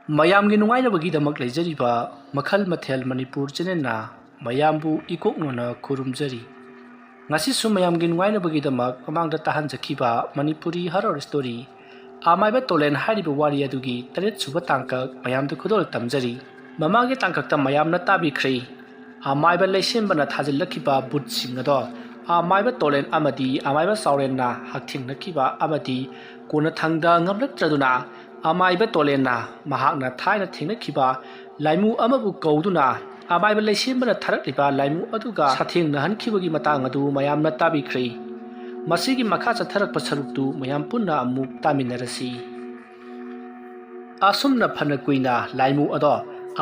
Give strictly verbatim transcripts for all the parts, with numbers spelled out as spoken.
ꯃꯌꯥꯝꯒꯤ ꯅꯨꯡꯉꯥꯏꯅꯕꯒꯤꯗꯃꯛ ꯂꯩꯖꯔꯤꯕ ꯃꯈꯜ ꯃꯊꯦꯜ ꯃꯅꯤꯄꯨꯔ ꯆꯦꯅꯦꯜꯅ ꯃꯌꯥꯝꯕꯨ ꯏꯀꯣꯛꯅꯅ ꯈꯨꯔꯨꯝꯖꯔꯤ꯫ ꯉꯁꯤꯁꯨ ꯃꯌꯥꯝꯒꯤ ꯅꯨꯡꯉꯥꯏꯅꯕꯒꯤꯗꯃꯛ ꯃꯃꯥꯡꯗ ꯇꯥꯍꯟꯖꯈꯤꯕ ꯃꯅꯤꯄꯨꯔꯤ ꯍꯔꯣꯔ ꯁ꯭ꯇꯣꯔꯤ ꯑꯃꯥꯏꯕ ꯇꯣꯂꯦꯟ ꯍꯥꯏꯔꯤꯕ ꯋꯥꯔꯤ ꯑꯗꯨꯒꯤ ꯇꯔꯦꯠ ꯁꯨꯕ ꯇꯥꯡꯀꯛ ꯃꯌꯥꯝꯗ ꯈꯨꯗꯣꯜ ꯇꯝꯖꯔꯤ꯫ ꯃꯃꯥꯡꯒꯤ ꯇꯥꯡꯀꯛꯇ ꯃꯌꯥꯝꯅ ꯇꯥꯕꯤꯈ꯭ꯔꯦ꯫ ꯑꯃꯥꯏꯕ ꯂꯩꯁꯦꯝꯕꯅ ꯊꯥꯖꯤꯜꯂꯛꯈꯤꯕ ꯕꯨꯠꯁꯤꯡ ꯑꯗꯣ ꯑꯃꯥꯏꯕ ꯇꯣꯂꯦꯟ ꯑꯃꯗꯤ ꯑꯃꯥꯏꯕ ꯆꯥꯎꯔꯦꯟꯅ ꯍꯛꯊꯦꯡꯅꯈꯤꯕ ꯑꯃꯗꯤ ꯀꯣꯟꯅꯊꯪꯗ ꯉꯝꯂꯛꯇ꯭ꯔꯗꯨꯅ ꯑꯃꯥꯏꯕ ꯇꯣꯂꯦꯟꯅ ꯃꯍꯥꯛꯅ ꯊꯥꯏꯅ ꯊꯦꯡꯅꯈꯤꯕ ꯂꯥꯏꯃꯨ ꯑꯃꯕꯨ ꯀꯧꯗꯨꯅ ꯑꯃꯥꯏꯕ ꯂꯩꯁꯦꯝꯕꯅ ꯊꯥꯔꯛꯂꯤꯕ ꯂꯥꯏꯃꯨ ꯑꯗꯨꯒ ꯁꯥꯊꯦꯡꯅꯍꯟꯈꯤꯕꯒꯤ ꯃꯇꯥꯡ ꯑꯗꯨ ꯃꯌꯥꯝꯅ ꯇꯥꯕꯤꯈ꯭ꯔꯦ꯫ ꯃꯁꯤꯒꯤ ꯃꯈꯥ ꯆꯠꯊꯔꯛꯄ ꯁꯔꯨꯛꯇꯨ ꯃꯌꯥꯝ ꯄꯨꯟꯅ ꯑꯃꯨꯛ ꯇꯥꯃꯤꯟꯅꯔꯁꯤ꯫ ꯑꯁꯨꯝꯅ ꯐꯅ ꯀꯨꯏꯅ ꯂꯥꯏꯃꯨ ꯑꯗꯣ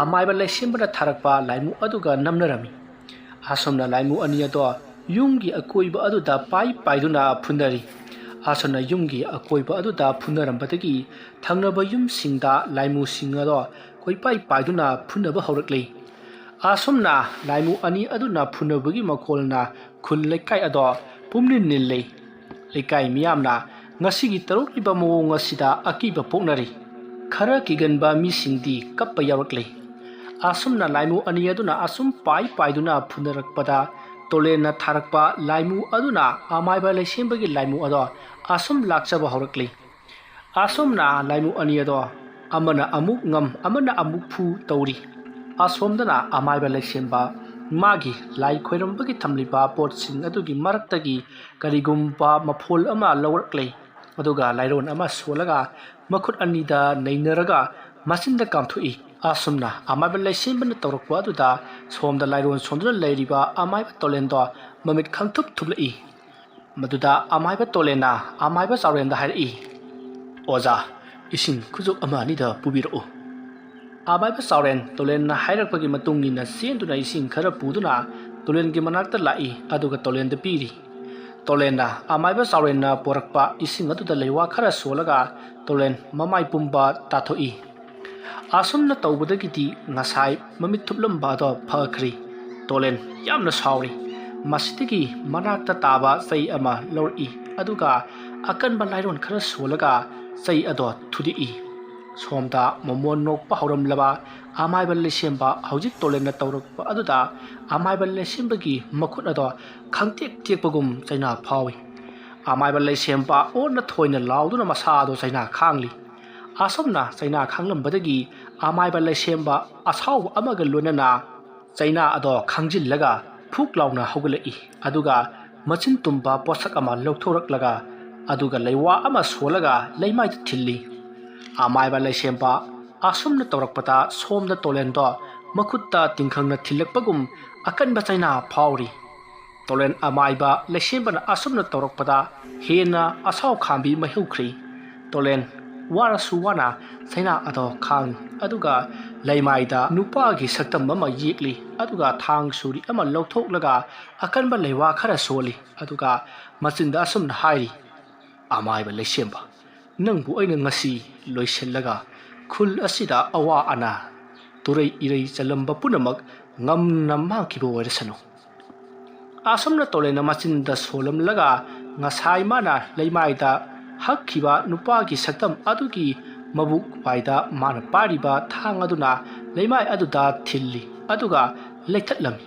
ꯑꯃꯥꯏꯕ ꯂꯩꯁꯦꯝꯕꯅ ꯊꯥꯔꯛꯄ ꯂꯥꯏꯃꯨ ꯑꯗꯨꯒ ꯅꯝꯅꯔꯝꯃꯤ꯫ ꯑꯁꯨꯝꯅ ꯂꯥꯏꯃꯨ ꯑꯅꯤ ꯑꯗꯣ ꯌꯨꯝꯒꯤ ꯑꯀꯣꯏꯕ ꯑꯗꯨꯗ ꯄꯥꯏ ꯄꯥꯏꯗꯨꯅ ꯐꯨꯅꯔꯤ꯫ ꯑꯁꯨꯝꯅ ꯌꯨꯝꯒꯤ ꯑꯀꯣꯏꯕ ꯑꯗꯨꯗ ꯐꯨꯅꯔꯝꯕꯗꯒꯤ ꯊꯪꯅꯕ ꯌꯨꯝꯁꯤꯡꯗ ꯂꯥꯏꯃꯨꯁꯤꯡ ꯑꯗꯣ ꯀꯣꯏꯄꯥꯏ ꯄꯥꯏꯗꯨꯅ ꯐꯨꯅꯕ ꯍꯧꯔꯛꯂꯤ꯫ ꯑꯁꯨꯝꯅ ꯂꯥꯏꯃꯨ ꯑꯅꯤ ꯑꯗꯨꯅ ꯐꯨꯅꯕꯒꯤ ꯃꯈꯣꯜꯅ ꯈꯨꯜ ꯂꯩꯀꯥꯏ ꯑꯗꯣ ꯄꯨꯝꯅꯤꯜ ꯅꯤꯜꯂꯤ꯫ ꯂꯩꯀꯥꯏ ꯃꯤꯌꯥꯝꯅ ꯉꯁꯤꯒꯤ ꯇꯧꯔꯛꯂꯤꯕ ꯃꯑꯣꯡ ꯑꯁꯤꯗ ꯑꯀꯤꯕ ꯄꯣꯛꯅꯔꯤ꯫ ꯈꯔ ꯀꯤꯒꯟꯕ ꯃꯤꯁꯤꯡꯗꯤ ꯀꯞꯄ ꯌꯥꯎꯔꯛꯂꯤ꯫ ꯑꯁꯨꯝꯅ ꯂꯥꯏꯃꯨ ꯑꯅꯤ ꯑꯗꯨꯅ ꯑꯁꯨꯝ ꯄꯥꯏ ꯄꯥꯏꯗꯨꯅ ꯐꯨꯅꯔꯛꯄꯗ ꯇꯣꯂꯦꯟꯅ ꯊꯥꯔꯛꯄ ꯂꯥꯏꯃꯨ ꯑꯗꯨꯅ ꯑꯃꯥꯏꯕ ꯂꯩꯁꯦꯝꯕꯒꯤ ꯂꯥꯏꯃꯨ ꯑꯗꯣ ꯑꯁꯨꯝ ꯂꯥꯛꯆꯕ ꯍꯧꯔꯛꯂꯤ꯫ ꯑꯁꯨꯝꯅ ꯂꯥꯏꯃꯨ ꯑꯅꯤ ꯑꯗꯣ ꯑꯃꯅ ꯑꯃꯨꯛ ꯉꯝ ꯑꯃꯅ ꯑꯃꯨꯛ ꯐꯨ ꯇꯧꯔꯤ꯫ ꯑꯁꯣꯝꯗꯅ ꯑꯃꯥꯏꯕ ꯂꯩꯁꯦꯝꯕ ꯃꯥꯒꯤ ꯂꯥꯏ ꯈꯣꯏꯔꯝꯕꯒꯤ ꯊꯝꯂꯤꯕ ꯄꯣꯠꯁꯤꯡ ꯑꯗꯨꯒꯤ ꯃꯔꯛꯇꯒꯤ ꯀꯔꯤꯒꯨꯝꯕ ꯃꯐꯣꯜ ꯑꯃ ꯂꯧꯔꯛꯂꯦ꯫ ꯑꯗꯨꯒ ꯂꯥꯏꯔꯣꯟ ꯑꯃ ꯁꯣꯜꯂꯒ ꯃꯈꯨꯠ ꯑꯅꯤꯗ ꯅꯩꯅꯔꯒ ꯃꯆꯤꯟꯗ ꯀꯥꯝꯊꯣꯛꯏ꯫ ꯑꯁꯨꯝꯅ ꯑꯃꯥꯏꯕ ꯂꯩꯁꯦꯝꯕꯅ ꯇꯧꯔꯛꯄ ꯑꯗꯨꯗ ꯁꯣꯝꯗ ꯂꯥꯏꯔꯣꯟ ꯁꯣꯟꯗꯨꯅ ꯂꯩꯔꯤꯕ ꯑꯃꯥꯏꯕ ꯇꯣꯂꯦꯟꯗꯣ ꯃꯃꯤꯠ ꯈꯪꯊꯨꯞ ꯊꯨꯞꯂꯛꯏ꯫ ꯃꯗꯨꯗ ꯑꯃꯥꯏꯕ ꯇꯣꯂꯦꯟꯅ ꯑꯃꯥꯏꯕ ꯆꯥꯎꯔꯦꯟꯗ ꯍꯥꯏꯔꯛꯏ, "ꯑꯣꯖꯥ, ꯏꯁꯤꯡ ꯈꯨꯖꯨꯞ ꯑꯃ ꯑꯅꯤꯗ ꯄꯨꯕꯤꯔꯛꯎ"꯫ ꯑꯃꯥꯏꯕ ꯆꯥꯎꯔꯦꯟ ꯇꯣꯂꯦꯟꯅ ꯍꯥꯏꯔꯛꯄꯒꯤ ꯃꯇꯨꯡ ꯏꯟꯅ ꯆꯦꯟꯗꯨꯅ ꯏꯁꯤꯡ ꯈꯔ ꯄꯨꯗꯨꯅ ꯇꯣꯂꯦꯟꯒꯤ ꯃꯅꯥꯛꯇ ꯂꯥꯛꯏ, ꯑꯗꯨꯒ ꯇꯣꯂꯦꯟꯗ ꯄꯤꯔꯤ꯫ ꯇꯣꯂꯦꯟꯅ ꯑꯃꯥꯏꯕ ꯆꯥꯎꯔꯦꯟꯅ ꯄꯣꯔꯛꯄ ꯏꯁꯤꯡ ꯑꯗꯨꯗ ꯂꯩꯋꯥ ꯈꯔ ꯁꯣꯜꯂꯒ ꯇꯣꯂꯦꯟ ꯃꯃꯥꯏ ꯄꯨꯝꯕ ꯇꯥꯊꯣꯛꯏ꯫ ꯑꯁꯨꯝꯅ ꯇꯧꯕꯗꯒꯤꯗꯤ ꯉꯁꯥꯏ ꯃꯃꯤꯠ ꯊꯨꯞꯂꯝꯕ ꯑꯗꯣ ꯐꯈ꯭ꯔꯦ꯫ ꯇꯣꯂꯦꯟ ꯌꯥꯝꯅ ꯁꯥꯎꯔꯤ꯫ ꯃꯁꯤꯗꯒꯤ ꯃꯅꯥꯛꯇ ꯇꯥꯕ ꯆꯩ ꯑꯃ ꯂꯧꯔꯛꯏ, ꯑꯗꯨꯒ ꯑꯀꯟꯕ ꯂꯥꯏꯔꯣꯟ ꯈꯔ ꯁꯣꯜꯂꯒ ꯆꯩ ꯑꯗꯣ ꯊꯨꯗꯦꯛꯏ꯫ ꯁꯣꯝꯗ ꯃꯃꯣꯟ ꯅꯣꯛꯄ ꯍꯧꯔꯝꯂꯕ ꯑꯃꯥꯏꯕ ꯂꯩꯁꯦꯝꯕ ꯍꯧꯖꯤꯛ ꯇꯣꯂꯦꯟꯅ ꯇꯧꯔꯛꯄ ꯑꯗꯨꯗ ꯑꯃꯥꯏꯕ ꯂꯩꯁꯦꯝꯕꯒꯤ ꯃꯈꯨꯠ ꯑꯗꯣ ꯈꯪꯇꯦꯛ ꯇꯦꯛꯄꯒꯨꯝ ꯆꯩꯅꯥ ꯐꯥꯎꯏ꯫ ꯑꯃꯥꯏꯕ ꯂꯩꯁꯦꯝꯕ ꯑꯣꯟꯅ ꯊꯣꯏꯅ ꯂꯥꯎꯗꯨꯅ ꯃꯁꯥꯗꯣ ꯆꯩꯅꯥ ꯈꯥꯡꯂꯤ꯫ ꯑꯁꯨꯝꯅ ꯆꯩꯅꯥ ꯈꯥꯡꯂꯝꯕꯗꯒꯤ ꯑꯃꯥꯏꯕ ꯂꯩꯁꯦꯝꯕ ꯑꯁꯥꯎꯕ ꯑꯃꯒ ꯂꯣꯏꯅꯅ ꯆꯩꯅꯥ ꯑꯗꯣ ꯈꯥꯡꯖꯤꯜꯂꯒ ꯐꯨꯛ ꯂꯥꯎꯅ ꯍꯧꯒꯠꯂꯛꯏ꯫ ꯑꯗꯨꯒ ꯃꯆꯤꯟ ꯇꯨꯝꯕ ꯄꯣꯠꯁꯛ ꯑꯃ ꯂꯧꯊꯣꯔꯛꯂꯒ ꯑꯗꯨꯒ ꯂꯩꯋꯥ ꯑꯃ ꯁꯣꯜꯂꯒ ꯂꯩꯃꯥꯏꯗ ꯊꯤꯜꯂꯤ꯫ ꯑꯃꯥꯏꯕ ꯂꯩꯁꯦꯝꯕ ꯑꯁꯨꯝꯅ ꯇꯧꯔꯛꯄꯗ ꯁꯣꯝꯗ ꯇꯣꯂꯦꯟꯗꯣ ꯃꯈꯨꯠꯇ ꯇꯤꯡꯈꯪꯅ ꯊꯤꯜꯂꯛꯄꯒꯨꯝ ꯑꯀꯟꯕ ꯆꯩꯅꯥ ꯐꯥꯎꯔꯤ꯫ ꯇꯣꯂꯦꯟ ꯑꯃꯥꯏꯕ ꯂꯩꯁꯦꯝꯕꯅ ꯑꯁꯨꯝꯅ ꯇꯧꯔꯛꯄꯗ ꯍꯦꯟꯅ ꯑꯁꯥꯎ ꯈꯥꯝꯕꯤ ꯃꯩꯍꯧꯈ꯭ꯔꯤ꯫ ꯇꯣꯂꯦꯟ ꯋꯥꯔꯁꯨ ꯋꯥꯅ ꯆꯩꯅꯥ ꯑꯗꯣ ꯈꯥꯡ ꯑꯗꯨꯒ ꯂꯩꯃꯥꯏꯗ ꯅꯨꯄꯥꯒꯤ ꯁꯛꯇꯝ ꯑꯃ ꯌꯦꯛꯂꯤ꯫ ꯑꯗꯨꯒ ꯊꯥꯡ ꯁꯨꯔꯤ ꯑꯃ ꯂꯧꯊꯣꯛꯂꯒ ꯑꯀꯟꯕ ꯂꯩꯋꯥ ꯈꯔ ꯁꯣꯜꯂꯤ꯫ ꯑꯗꯨꯒ ꯃꯆꯤꯟꯗ ꯑꯁꯨꯝꯅ ꯍꯥꯏꯔꯤ, "ꯑꯃꯥꯏꯕ ꯂꯩꯁꯦꯝꯕ, ꯅꯪꯕꯨ ꯑꯩꯅ ꯉꯁꯤ ꯂꯣꯏꯁꯤꯜꯂꯒ ꯈꯨꯜ ꯑꯁꯤꯗ ꯑꯋꯥ ꯑꯅꯥ, ꯇꯨꯔꯩ ꯏꯔꯩ ꯆꯜꯂꯝꯕ ꯄꯨꯝꯅꯃꯛ ꯉꯝꯅ ꯃꯥꯡꯈꯤꯕ ꯑꯣꯏꯔꯁꯅꯨ"꯫ ꯑꯁꯨꯝꯅ ꯇꯣꯂꯦꯟꯅ ꯃꯆꯤꯟꯗ ꯁꯣꯜꯂꯝꯂꯒ ꯉꯁꯥꯏ ꯃꯥꯅ ꯂꯩꯃꯥꯏꯗ ꯍꯛꯈꯤꯕ ꯅꯨꯄꯥꯒꯤ ꯁꯛꯇꯝ ꯑꯗꯨꯒꯤ ꯃꯕꯨꯛ ꯋꯥꯏꯗ ꯃꯥꯅ ꯄꯥꯏꯔꯤꯕ ꯊꯥꯡ ꯑꯗꯨꯅ ꯂꯩꯃꯥꯏ ꯑꯗꯨꯗ ꯊꯤꯜꯂꯤ꯫ ꯑꯗꯨꯒ ꯂꯩꯊꯠꯂꯝꯃꯤ꯫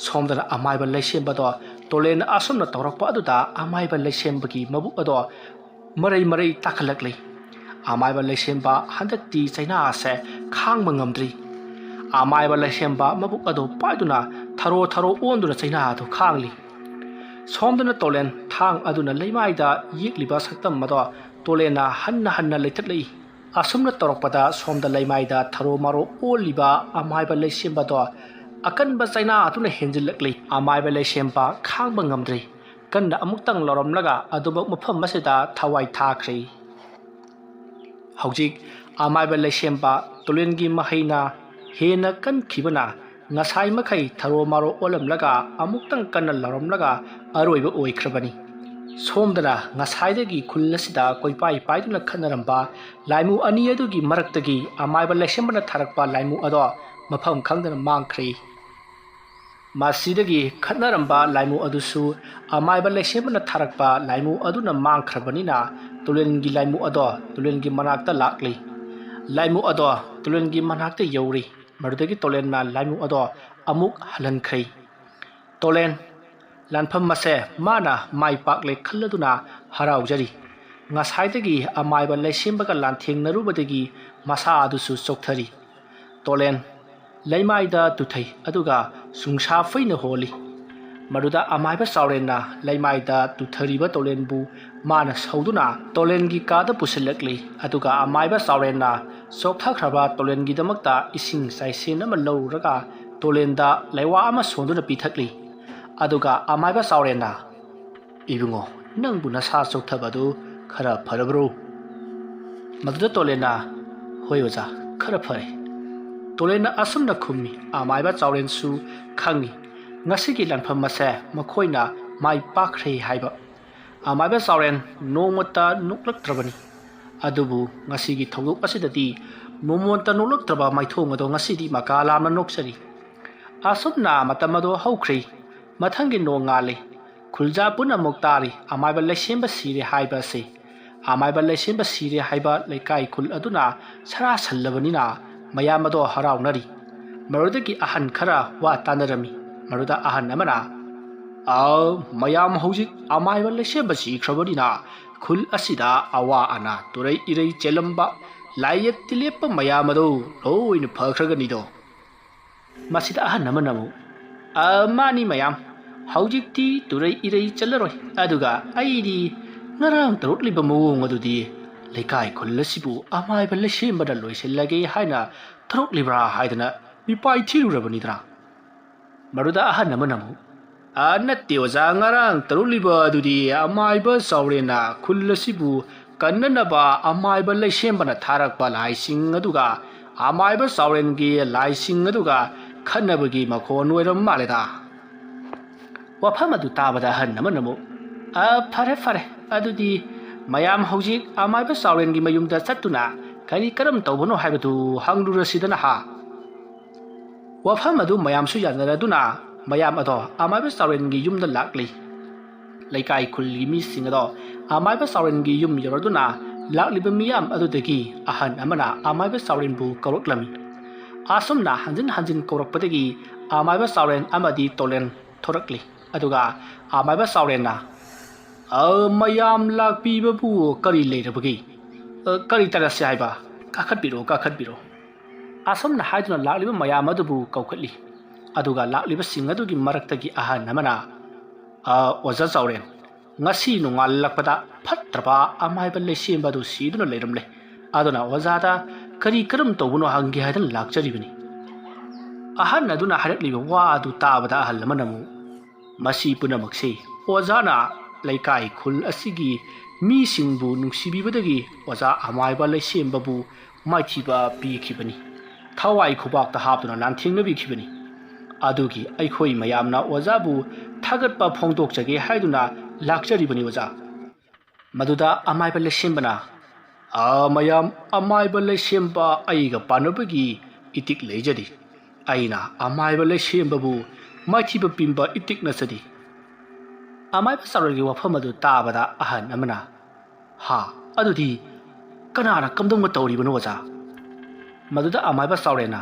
ꯁꯣꯝꯗꯅ ꯑꯃꯥꯏꯕ ꯂꯩꯁꯦꯝꯕꯗꯣ ꯇꯣꯂꯦꯟꯅ ꯑꯁꯨꯝꯅ ꯇꯧꯔꯛꯄ ꯑꯗꯨꯗ ꯑꯃꯥꯏꯕ ꯂꯩꯁꯦꯝꯕꯒꯤ ꯃꯕꯨꯛ ꯑꯗꯣ ꯃꯔꯩ ꯃꯔꯩ ꯇꯥꯈꯠꯂꯛꯂꯤ꯫ ꯑꯃꯥꯏꯕ ꯂꯩꯁꯦꯝꯕ ꯍꯟꯗꯛꯇꯤ ꯆꯩꯅꯥ ꯑꯁꯦ ꯈꯥꯡꯕ ꯉꯝꯗ꯭ꯔꯤ꯫ ꯑꯃꯥꯏꯕ ꯂꯩꯁꯦꯝꯕ ꯃꯕꯨꯛ ꯑꯗꯨ ꯄꯥꯏꯗꯨꯅ ꯊꯔꯣ ꯊꯔꯣ ꯑꯣꯟꯗꯨꯅ ꯆꯩꯅꯥ ꯑꯗꯨ ꯈꯥꯡꯂꯤ꯫ ꯁꯣꯝꯗꯅ ꯇꯣꯂꯦꯟ ꯊꯥꯡ ꯑꯗꯨꯅ ꯂꯩꯃꯥꯏꯗ ꯌꯦꯛꯂꯤꯕ ꯁꯛꯇꯝ ꯑꯗꯣ ꯇꯣꯂꯦꯟꯅ ꯍꯟꯅ ꯍꯟꯅ ꯂꯩꯊꯠꯂꯛꯏ꯫ ꯑꯁꯨꯝꯅ ꯇꯧꯔꯛꯄꯗ ꯁꯣꯝꯗ ꯂꯩꯃꯥꯏꯗ ꯊꯔꯣ ꯃꯔꯣ ꯑꯣꯜꯂꯤꯕ ꯑꯃꯥꯏꯕ ꯂꯩꯁꯦꯝꯕꯗꯣ ꯑꯀꯟꯕ ꯆꯩꯅꯥ ꯑꯗꯨꯅ ꯍꯦꯟꯖꯤꯜꯂꯛꯂꯤ꯫ ꯑꯃꯥꯏꯕ ꯂꯩꯁꯦꯝꯕ ꯈꯥꯡꯕ ꯉꯝꯗ꯭ꯔꯤ꯫ ꯀꯟꯅ ꯑꯃꯨꯛꯇꯪ ꯂꯥꯎꯔꯝꯂꯒ ꯑꯗꯨꯃꯛ ꯃꯐꯝ ꯑꯁꯤꯗ ꯊꯋꯥꯏ ꯊꯥꯈ꯭ꯔꯦ꯫ ꯍꯧꯖꯤꯛ ꯑꯃꯥꯏꯕ ꯂꯩꯁꯦꯝꯕ ꯇꯨꯂꯦꯟꯒꯤ ꯃꯍꯩꯅ ꯍꯦꯟꯅ ꯀꯟꯈꯤꯕꯅ ꯉꯁꯥꯏ ꯃꯈꯩ ꯊꯔꯣ ꯃꯥꯔꯣ ꯑꯣꯜꯂꯝꯂꯒ ꯑꯃꯨꯛꯇꯪ ꯀꯟꯅ ꯂꯥꯎꯔꯝꯂꯒ ꯑꯔꯣꯏꯕ ꯑꯣꯏꯈ꯭ꯔꯕꯅꯤ꯫ ꯁꯣꯝꯗꯅ ꯉꯁꯥꯏꯗꯒꯤ ꯈꯨꯜ ꯑꯁꯤꯗ ꯀꯣꯏꯄꯥꯏ ꯄꯥꯏꯗꯨꯅ ꯈꯠꯅꯔꯝꯕ ꯂꯥꯏꯃꯨ ꯑꯅꯤ ꯑꯗꯨꯒꯤ ꯃꯔꯛꯇꯒꯤ ꯑꯃꯥꯏꯕ ꯂꯩꯁꯦꯝꯕꯅ ꯊꯥꯔꯛꯄ ꯂꯥꯏꯃꯨ ꯑꯗꯣ ꯃꯐꯝ ꯈꯪꯗꯅ ꯃꯥꯡꯈ꯭ꯔꯦ꯫ ꯃꯁꯤꯗꯒꯤ ꯈꯠꯅꯔꯝꯕ ꯂꯥꯏꯃꯨ ꯑꯗꯨꯁꯨ ꯑꯃꯥꯏꯕ ꯂꯩꯁꯦꯝꯕꯅ ꯊꯥꯔꯛꯄ ꯂꯥꯏꯃꯨ ꯑꯗꯨꯅ ꯃꯥꯡꯈ꯭ꯔꯕꯅꯤꯅ ꯇꯨꯂꯦꯟꯒꯤ ꯂꯥꯏꯃꯨ ꯑꯗꯣ ꯇꯨꯂꯦꯟꯒꯤ ꯃꯅꯥꯛꯇ ꯂꯥꯛꯂꯤ꯫ ꯂꯥꯏꯃꯨ ꯑꯗꯣ ꯇꯨꯂꯦꯟꯒꯤ ꯃꯅꯥꯛꯇ ꯌꯧꯔꯤ꯫ ꯃꯗꯨꯗꯒꯤ ꯇꯣꯂꯦꯟꯅ ꯂꯥꯏꯃꯨ ꯑꯗꯣ ꯑꯃꯨꯛ ꯍꯜꯍꯟꯈ꯭ꯔꯦ꯫ ꯇꯣꯂꯦꯟ, ꯂꯥꯟꯐꯝ ꯑꯁꯦ ꯃꯥꯅ ꯃꯥꯏ ꯄꯥꯛꯂꯦ ꯈꯜꯂꯗꯨꯅ ꯍꯔꯥꯎꯖꯔꯤ꯫ ꯉꯁꯥꯏꯗꯒꯤ ꯑꯃꯥꯏꯕ ꯂꯩꯁꯦꯝꯕꯒ ꯂꯥꯟꯊꯦꯡꯅꯔꯨꯕꯗꯒꯤ ꯃꯁꯥ ꯑꯗꯨꯁꯨ ꯆꯣꯛꯊꯔꯤ꯫ ꯇꯣꯂꯦꯟ, ꯂꯩꯃꯥꯏꯗ ꯇꯨꯊꯩ, ꯑꯗꯨꯒ ꯁꯨꯡꯁꯥ ꯐꯩꯅ ꯍꯣꯜꯂꯤ꯫ ꯃꯗꯨꯗ ꯑꯃꯥꯏꯕ ꯆꯥꯎꯔꯦꯟꯅ ꯂꯩꯃꯥꯏꯗ ꯇꯨꯊꯔꯤꯕ ꯇꯣꯂꯦꯟꯕꯨ ꯃꯥꯅ ꯁꯧꯗꯨꯅ ꯇꯣꯂꯦꯟꯒꯤ ꯀꯥꯗ ꯄꯨꯁꯤꯜꯂꯛꯂꯤ꯫ ꯑꯗꯨꯒ ꯑꯃꯥꯏꯕ ꯆꯥꯎꯔꯦꯟꯅ ꯆꯣꯛꯊꯈ꯭ꯔꯕ ꯇꯣꯂꯦꯟꯒꯤꯗꯃꯛꯇ ꯏꯁꯤꯡ ꯆꯥꯏꯁꯦꯟ ꯑꯃ ꯂꯧꯔꯒ ꯇꯣꯂꯦꯟꯗ ꯂꯩꯋꯥ ꯑꯃ ꯁꯣꯟꯗꯨꯅ ꯄꯤꯊꯛꯂꯤ꯫ ꯑꯗꯨꯒ ꯑꯃꯥꯏꯕ ꯆꯥꯎꯔꯦꯟꯅ, "ꯏꯕꯨꯡꯉꯣ, ꯅꯪꯕꯨ ꯅꯁꯥ ꯆꯣꯛꯊꯕꯗꯨ ꯈꯔ ꯐꯔꯕ꯭ꯔꯣ?" ꯃꯗꯨꯗ ꯇꯣꯂꯦꯟꯅ, "ꯍꯣꯏ ꯑꯣꯖꯥ, ꯈꯔ ꯐꯔꯦ꯫" ꯇꯣꯂꯦꯟꯅ ꯑꯁꯨꯝꯅ ꯈꯨꯝꯃꯤ꯫ ꯑꯃꯥꯏꯕ ꯆꯥꯎꯔꯦꯟꯁꯨ ꯈꯪꯏ, ꯉꯁꯤꯒꯤ ꯂꯥꯟꯐꯝ ꯑꯁꯦ ꯃꯈꯣꯏꯅ ꯃꯥꯏ ꯄꯥꯛꯈ꯭ꯔꯦ ꯍꯥꯏꯕ꯫ ꯑꯃꯥꯏꯕ ꯆꯥꯎꯔꯦꯟ ꯅꯣꯡꯃꯇ ꯅꯣꯛꯂꯛꯇ꯭ꯔꯕꯅꯤ꯫ ꯑꯗꯨꯕꯨ ꯉꯁꯤꯒꯤ ꯊꯧꯗꯣꯛ ꯑꯁꯤꯗꯗꯤ ꯅꯣꯡꯃꯇ ꯅꯣꯛꯂꯛꯇ꯭ꯔꯕ ꯃꯥꯏꯊꯣꯡ ꯑꯗꯣ ꯉꯁꯤꯗꯤ ꯃꯀꯥ ꯂꯥꯝꯅ ꯅꯣꯛꯆꯔꯤ꯫ ꯑꯁꯨꯝꯅ ꯃꯇꯝ ꯑꯗꯣ ꯍꯧꯈ꯭ꯔꯦ꯫ ꯃꯊꯪꯒꯤ ꯅꯣꯡꯉꯥꯜꯂꯦ꯫ ꯈꯨꯜꯖꯥ ꯄꯨꯝꯅꯃꯛ ꯇꯥꯔꯤ ꯑꯃꯥꯏꯕ ꯂꯩꯁꯦꯝꯕ ꯁꯤꯔꯦ ꯍꯥꯏꯕ ꯑꯁꯤ꯫ ꯑꯃꯥꯏꯕ ꯂꯩꯁꯦꯝꯕ ꯁꯤꯔꯦ ꯍꯥꯏꯕ ꯂꯩꯀꯥꯏ ꯈꯨꯜ ꯑꯗꯨꯅ ꯁꯔꯥ ꯁꯜꯂꯕꯅꯤꯅ ꯃꯌꯥꯝ ꯑꯗꯣ ꯍꯔꯥꯎꯅꯔꯤ꯫ ꯃꯗꯨꯗꯒꯤ ꯑꯍꯟ ꯈꯔ ꯋꯥ ꯇꯥꯅꯔꯝꯃꯤ꯫ ꯃꯗꯨꯗ ꯑꯍꯟ ꯑꯃꯅ, "ꯑ, ꯃꯌꯥꯝ ꯍꯧꯖꯤꯛ ꯑꯃꯥꯏꯕ ꯂꯩꯁꯦꯝꯕ ꯁꯤꯈ꯭ꯔꯕꯅꯤꯅ ꯈꯨꯜ ꯑꯁꯤꯗ ꯑꯋꯥ ꯑꯅꯥ, ꯇꯨꯔꯩ ꯏꯔꯩ ꯆꯦꯜꯂꯝꯕ, ꯂꯥꯏꯌꯦꯠ ꯇꯤꯂꯦꯞꯄ ꯃꯌꯥꯝ ꯑꯗꯨ ꯂꯣꯏꯅ ꯐꯈ꯭ꯔꯒꯅꯤꯗꯣ?" ꯃꯁꯤꯗ ꯑꯍꯟ ꯑꯃꯅ ꯑꯃꯨꯛ, "ꯑ, ꯃꯥꯅꯤ ꯃꯌꯥꯝ, ꯍꯧꯖꯤꯛꯇꯤ ꯇꯨꯔꯩ ꯏꯔꯩ ꯆꯠꯂꯔꯣꯏ꯫ ꯑꯗꯨꯒ ꯑꯩꯗꯤ ꯉꯔꯥꯡ ꯇꯧꯔꯛꯂꯤꯕ ꯃꯑꯣꯡ ꯑꯗꯨꯗꯤ ꯂꯩꯀꯥꯏ ꯈꯨꯜ ꯑꯁꯤꯕꯨ ꯑꯃꯥꯏꯕ ꯂꯩꯁꯦꯝꯕꯅ ꯂꯣꯏꯁꯤꯜꯂꯒꯦ ꯍꯥꯏꯅ ꯇꯧꯔꯛꯂꯤꯕ꯭ꯔꯥ ꯍꯥꯏꯗꯅ ꯃꯤꯄꯥꯏ ꯊꯤꯔꯨꯔꯕꯅꯤꯗꯅ꯫" ꯃꯗꯨꯗ ꯑꯍꯟ ꯑꯃꯅ ꯑꯃꯨꯛ, "ꯑ, ꯅꯠꯇꯦ ꯑꯣꯖꯥ, ꯉꯔꯥꯡ ꯇꯧꯔꯛꯂꯤꯕ ꯑꯗꯨꯗꯤ ꯑꯃꯥꯏꯕ ꯆꯥꯎꯔꯦꯟꯅ ꯈꯨꯜ ꯑꯁꯤꯕꯨ ꯀꯟꯅꯅꯕ ꯑꯃꯥꯏꯕ ꯂꯩꯁꯦꯝꯕꯅ ꯊꯥꯔꯛꯄ ꯂꯥꯏꯁꯤꯡ ꯑꯗꯨꯒ ꯑꯃꯥꯏꯕ ꯆꯥꯎꯔꯦꯟꯒꯤ ꯂꯥꯏꯁꯤꯡ ꯑꯗꯨꯒ ꯈꯠꯅꯕꯒꯤ ꯃꯈꯣꯟ ꯑꯣꯏꯔꯝ ꯃꯥꯜꯂꯦꯗ꯫" ꯋꯥꯐꯝ ꯑꯗꯨ ꯇꯥꯕꯗ ꯑꯍꯟ ꯑꯃꯅ ꯑꯃꯨꯛ, "ꯑ, ꯐꯔꯦ, ꯐꯔꯦ, ꯑꯗꯨꯗꯤ ꯃꯌꯥꯝ ꯍꯧꯖꯤꯛ ꯑꯃꯥꯏꯕ ꯆꯥꯎꯔꯦꯟꯒꯤ ꯃꯌꯨꯝꯗ ꯆꯠꯇꯨꯅ ꯀꯔꯤ ꯀꯔꯝ ꯇꯧꯕꯅꯣ ꯍꯥꯏꯕꯗꯨ ꯍꯪꯂꯨꯔꯁꯤꯗꯅ ꯍꯥ?" ꯋꯥꯐꯝ ꯑꯗꯨ ꯃꯌꯥꯝꯁꯨ ꯌꯥꯅꯔꯗꯨꯅ ꯃꯌꯥꯝ ꯑꯗꯣ ꯑꯃꯥꯏꯕ ꯆꯥꯎꯔꯦꯟꯒꯤ ꯌꯨꯝꯗ ꯂꯥꯛꯂꯤ꯫ ꯂꯩꯀꯥꯏ ꯈꯨꯜꯒꯤ ꯃꯤꯁꯤꯡ ꯑꯗꯣ ꯑꯃꯥꯏꯕ ꯆꯥꯎꯔꯦꯟꯒꯤ ꯌꯨꯝ ꯌꯧꯔꯗꯨꯅ ꯂꯥꯛꯂꯤꯕ ꯃꯤꯌꯥꯝ ꯑꯗꯨꯗꯒꯤ ꯑꯍꯟ ꯑꯃꯅ ꯑꯃꯥꯏꯕ ꯆꯥꯎꯔꯦꯟꯕꯨ ꯀꯧꯔꯛꯂꯝꯃꯤ꯫ ꯑꯁꯨꯝꯅ ꯍꯟꯖꯤꯟ ꯍꯟꯖꯤꯟ ꯀꯧꯔꯛꯄꯗꯒꯤ ꯑꯃꯥꯏꯕ ꯆꯥꯎꯔꯦꯟ ꯑꯃꯗꯤ ꯇꯣꯂꯦꯟ ꯊꯣꯔꯛꯂꯤ꯫ ꯑꯗꯨꯒ ꯑꯃꯥꯏꯕ ꯆꯥꯎꯔꯦꯟꯅ, "ꯑ, ꯃꯌꯥꯝ ꯂꯥꯛꯄꯤꯕꯕꯨ ꯀꯔꯤ ꯂꯩꯔꯕꯒꯦ? ꯑ, ꯀꯔꯤ ꯇꯥꯟꯅꯁꯤ ꯍꯥꯏꯕ? ꯀꯥꯈꯠꯄꯤꯔꯣ, ꯀꯥꯈꯠꯄꯤꯔꯣ꯫" ꯑꯁꯨꯝꯅ ꯍꯥꯏꯗꯨꯅ ꯂꯥꯛꯂꯤꯕ ꯃꯌꯥꯝ ꯑꯗꯨꯕꯨ ꯀꯧꯈꯠꯂꯤ꯫ ꯑꯗꯨꯒ ꯂꯥꯛꯂꯤꯕꯁꯤꯡ ꯑꯗꯨꯒꯤ ꯃꯔꯛꯇꯒꯤ ꯑꯍꯟ ꯑꯃꯅ, "ꯑ, ꯑꯣꯖꯥ ꯆꯥꯎꯔꯦꯟ, ꯉꯁꯤ ꯅꯣꯡꯉꯥꯜꯂꯛꯄꯗ ꯐꯠꯇ꯭ꯔꯕ ꯑꯃꯥꯏꯕ ꯂꯩꯁꯦꯝꯕ ꯑꯗꯨ ꯁꯤꯗꯨꯅ ꯂꯩꯔꯝꯂꯦ꯫ ꯑꯗꯨꯅ ꯑꯣꯖꯥꯗ ꯀꯔꯤ ꯀꯔꯝ ꯇꯧꯕꯅꯣ ꯍꯪꯒꯦ ꯍꯥꯏꯗꯨꯅ ꯂꯥꯛꯆꯔꯤꯕꯅꯤ꯫" ꯑꯍꯟ ꯑꯗꯨꯅ ꯍꯥꯏꯔꯛꯂꯤꯕ ꯋꯥ ꯑꯗꯨ ꯇꯥꯕꯗ ꯑꯍꯜ ꯑꯃꯅ ꯑꯃꯨꯛ, "ꯃꯁꯤ ꯄꯨꯝꯅꯃꯛꯁꯤ ꯑꯣꯖꯥꯅ ꯂꯩꯀꯥꯏ ꯈꯨꯜ ꯑꯁꯤꯒꯤ ꯃꯤꯁꯤꯡꯕꯨ ꯅꯨꯡꯁꯤꯕꯤꯕꯗꯒꯤ ꯑꯣꯖꯥ ꯑꯃꯥꯏꯕ ꯂꯩꯁꯦꯝꯕꯕꯨ ꯃꯥꯏꯊꯤꯕ ꯄꯤꯈꯤꯕꯅꯤ꯫ ꯊꯋꯥꯏ ꯈꯨꯕꯥꯛꯇ ꯍꯥꯞꯇꯨꯅ ꯂꯥꯟꯊꯦꯡꯅꯕꯤꯈꯤꯕꯅꯤ꯫ ꯑꯗꯨꯒꯤ ꯑꯩꯈꯣꯏ ꯃꯌꯥꯝꯅ ꯑꯣꯖꯥꯕꯨ ꯊꯥꯒꯠꯄ ꯐꯣꯡꯗꯣꯛꯆꯒꯦ ꯍꯥꯏꯗꯨꯅ ꯂꯥꯛꯆꯔꯤꯕꯅꯤ ꯑꯣꯖꯥ꯫" ꯃꯗꯨꯗ ꯑꯃꯥꯏꯕ ꯂꯩꯁꯦꯝꯕꯅ, "ꯑ, ꯃꯌꯥꯝ, ꯑꯃꯥꯏꯕ ꯂꯩꯁꯦꯝꯕ ꯑꯩꯒ ꯄꯥꯟꯅꯕꯒꯤ ꯏꯇꯤꯛ ꯂꯩꯖꯗꯦ꯫ ꯑꯩꯅ ꯑꯃꯥꯏꯕ ꯂꯩꯁꯦꯝꯕꯕꯨ ꯃꯥꯏꯊꯤꯕ ꯄꯤꯕ ꯏꯇꯤꯛ ꯅꯠꯆꯗꯦ꯫" ꯑꯃꯥꯏꯕ ꯆꯥꯎꯔꯦꯟꯒꯤ ꯋꯥꯐꯝ ꯑꯗꯨ ꯇꯥꯕꯗ ꯑꯍꯟ ꯑꯃꯅ, "ꯍꯥ, ꯑꯗꯨꯗꯤ ꯀꯅꯥꯅ ꯀꯝꯗꯧꯅ ꯇꯧꯔꯤꯕꯅꯣ ꯑꯣꯖꯥ?" ꯃꯗꯨꯗ ꯑꯃꯥꯏꯕ ꯆꯥꯎꯔꯦꯟꯅ,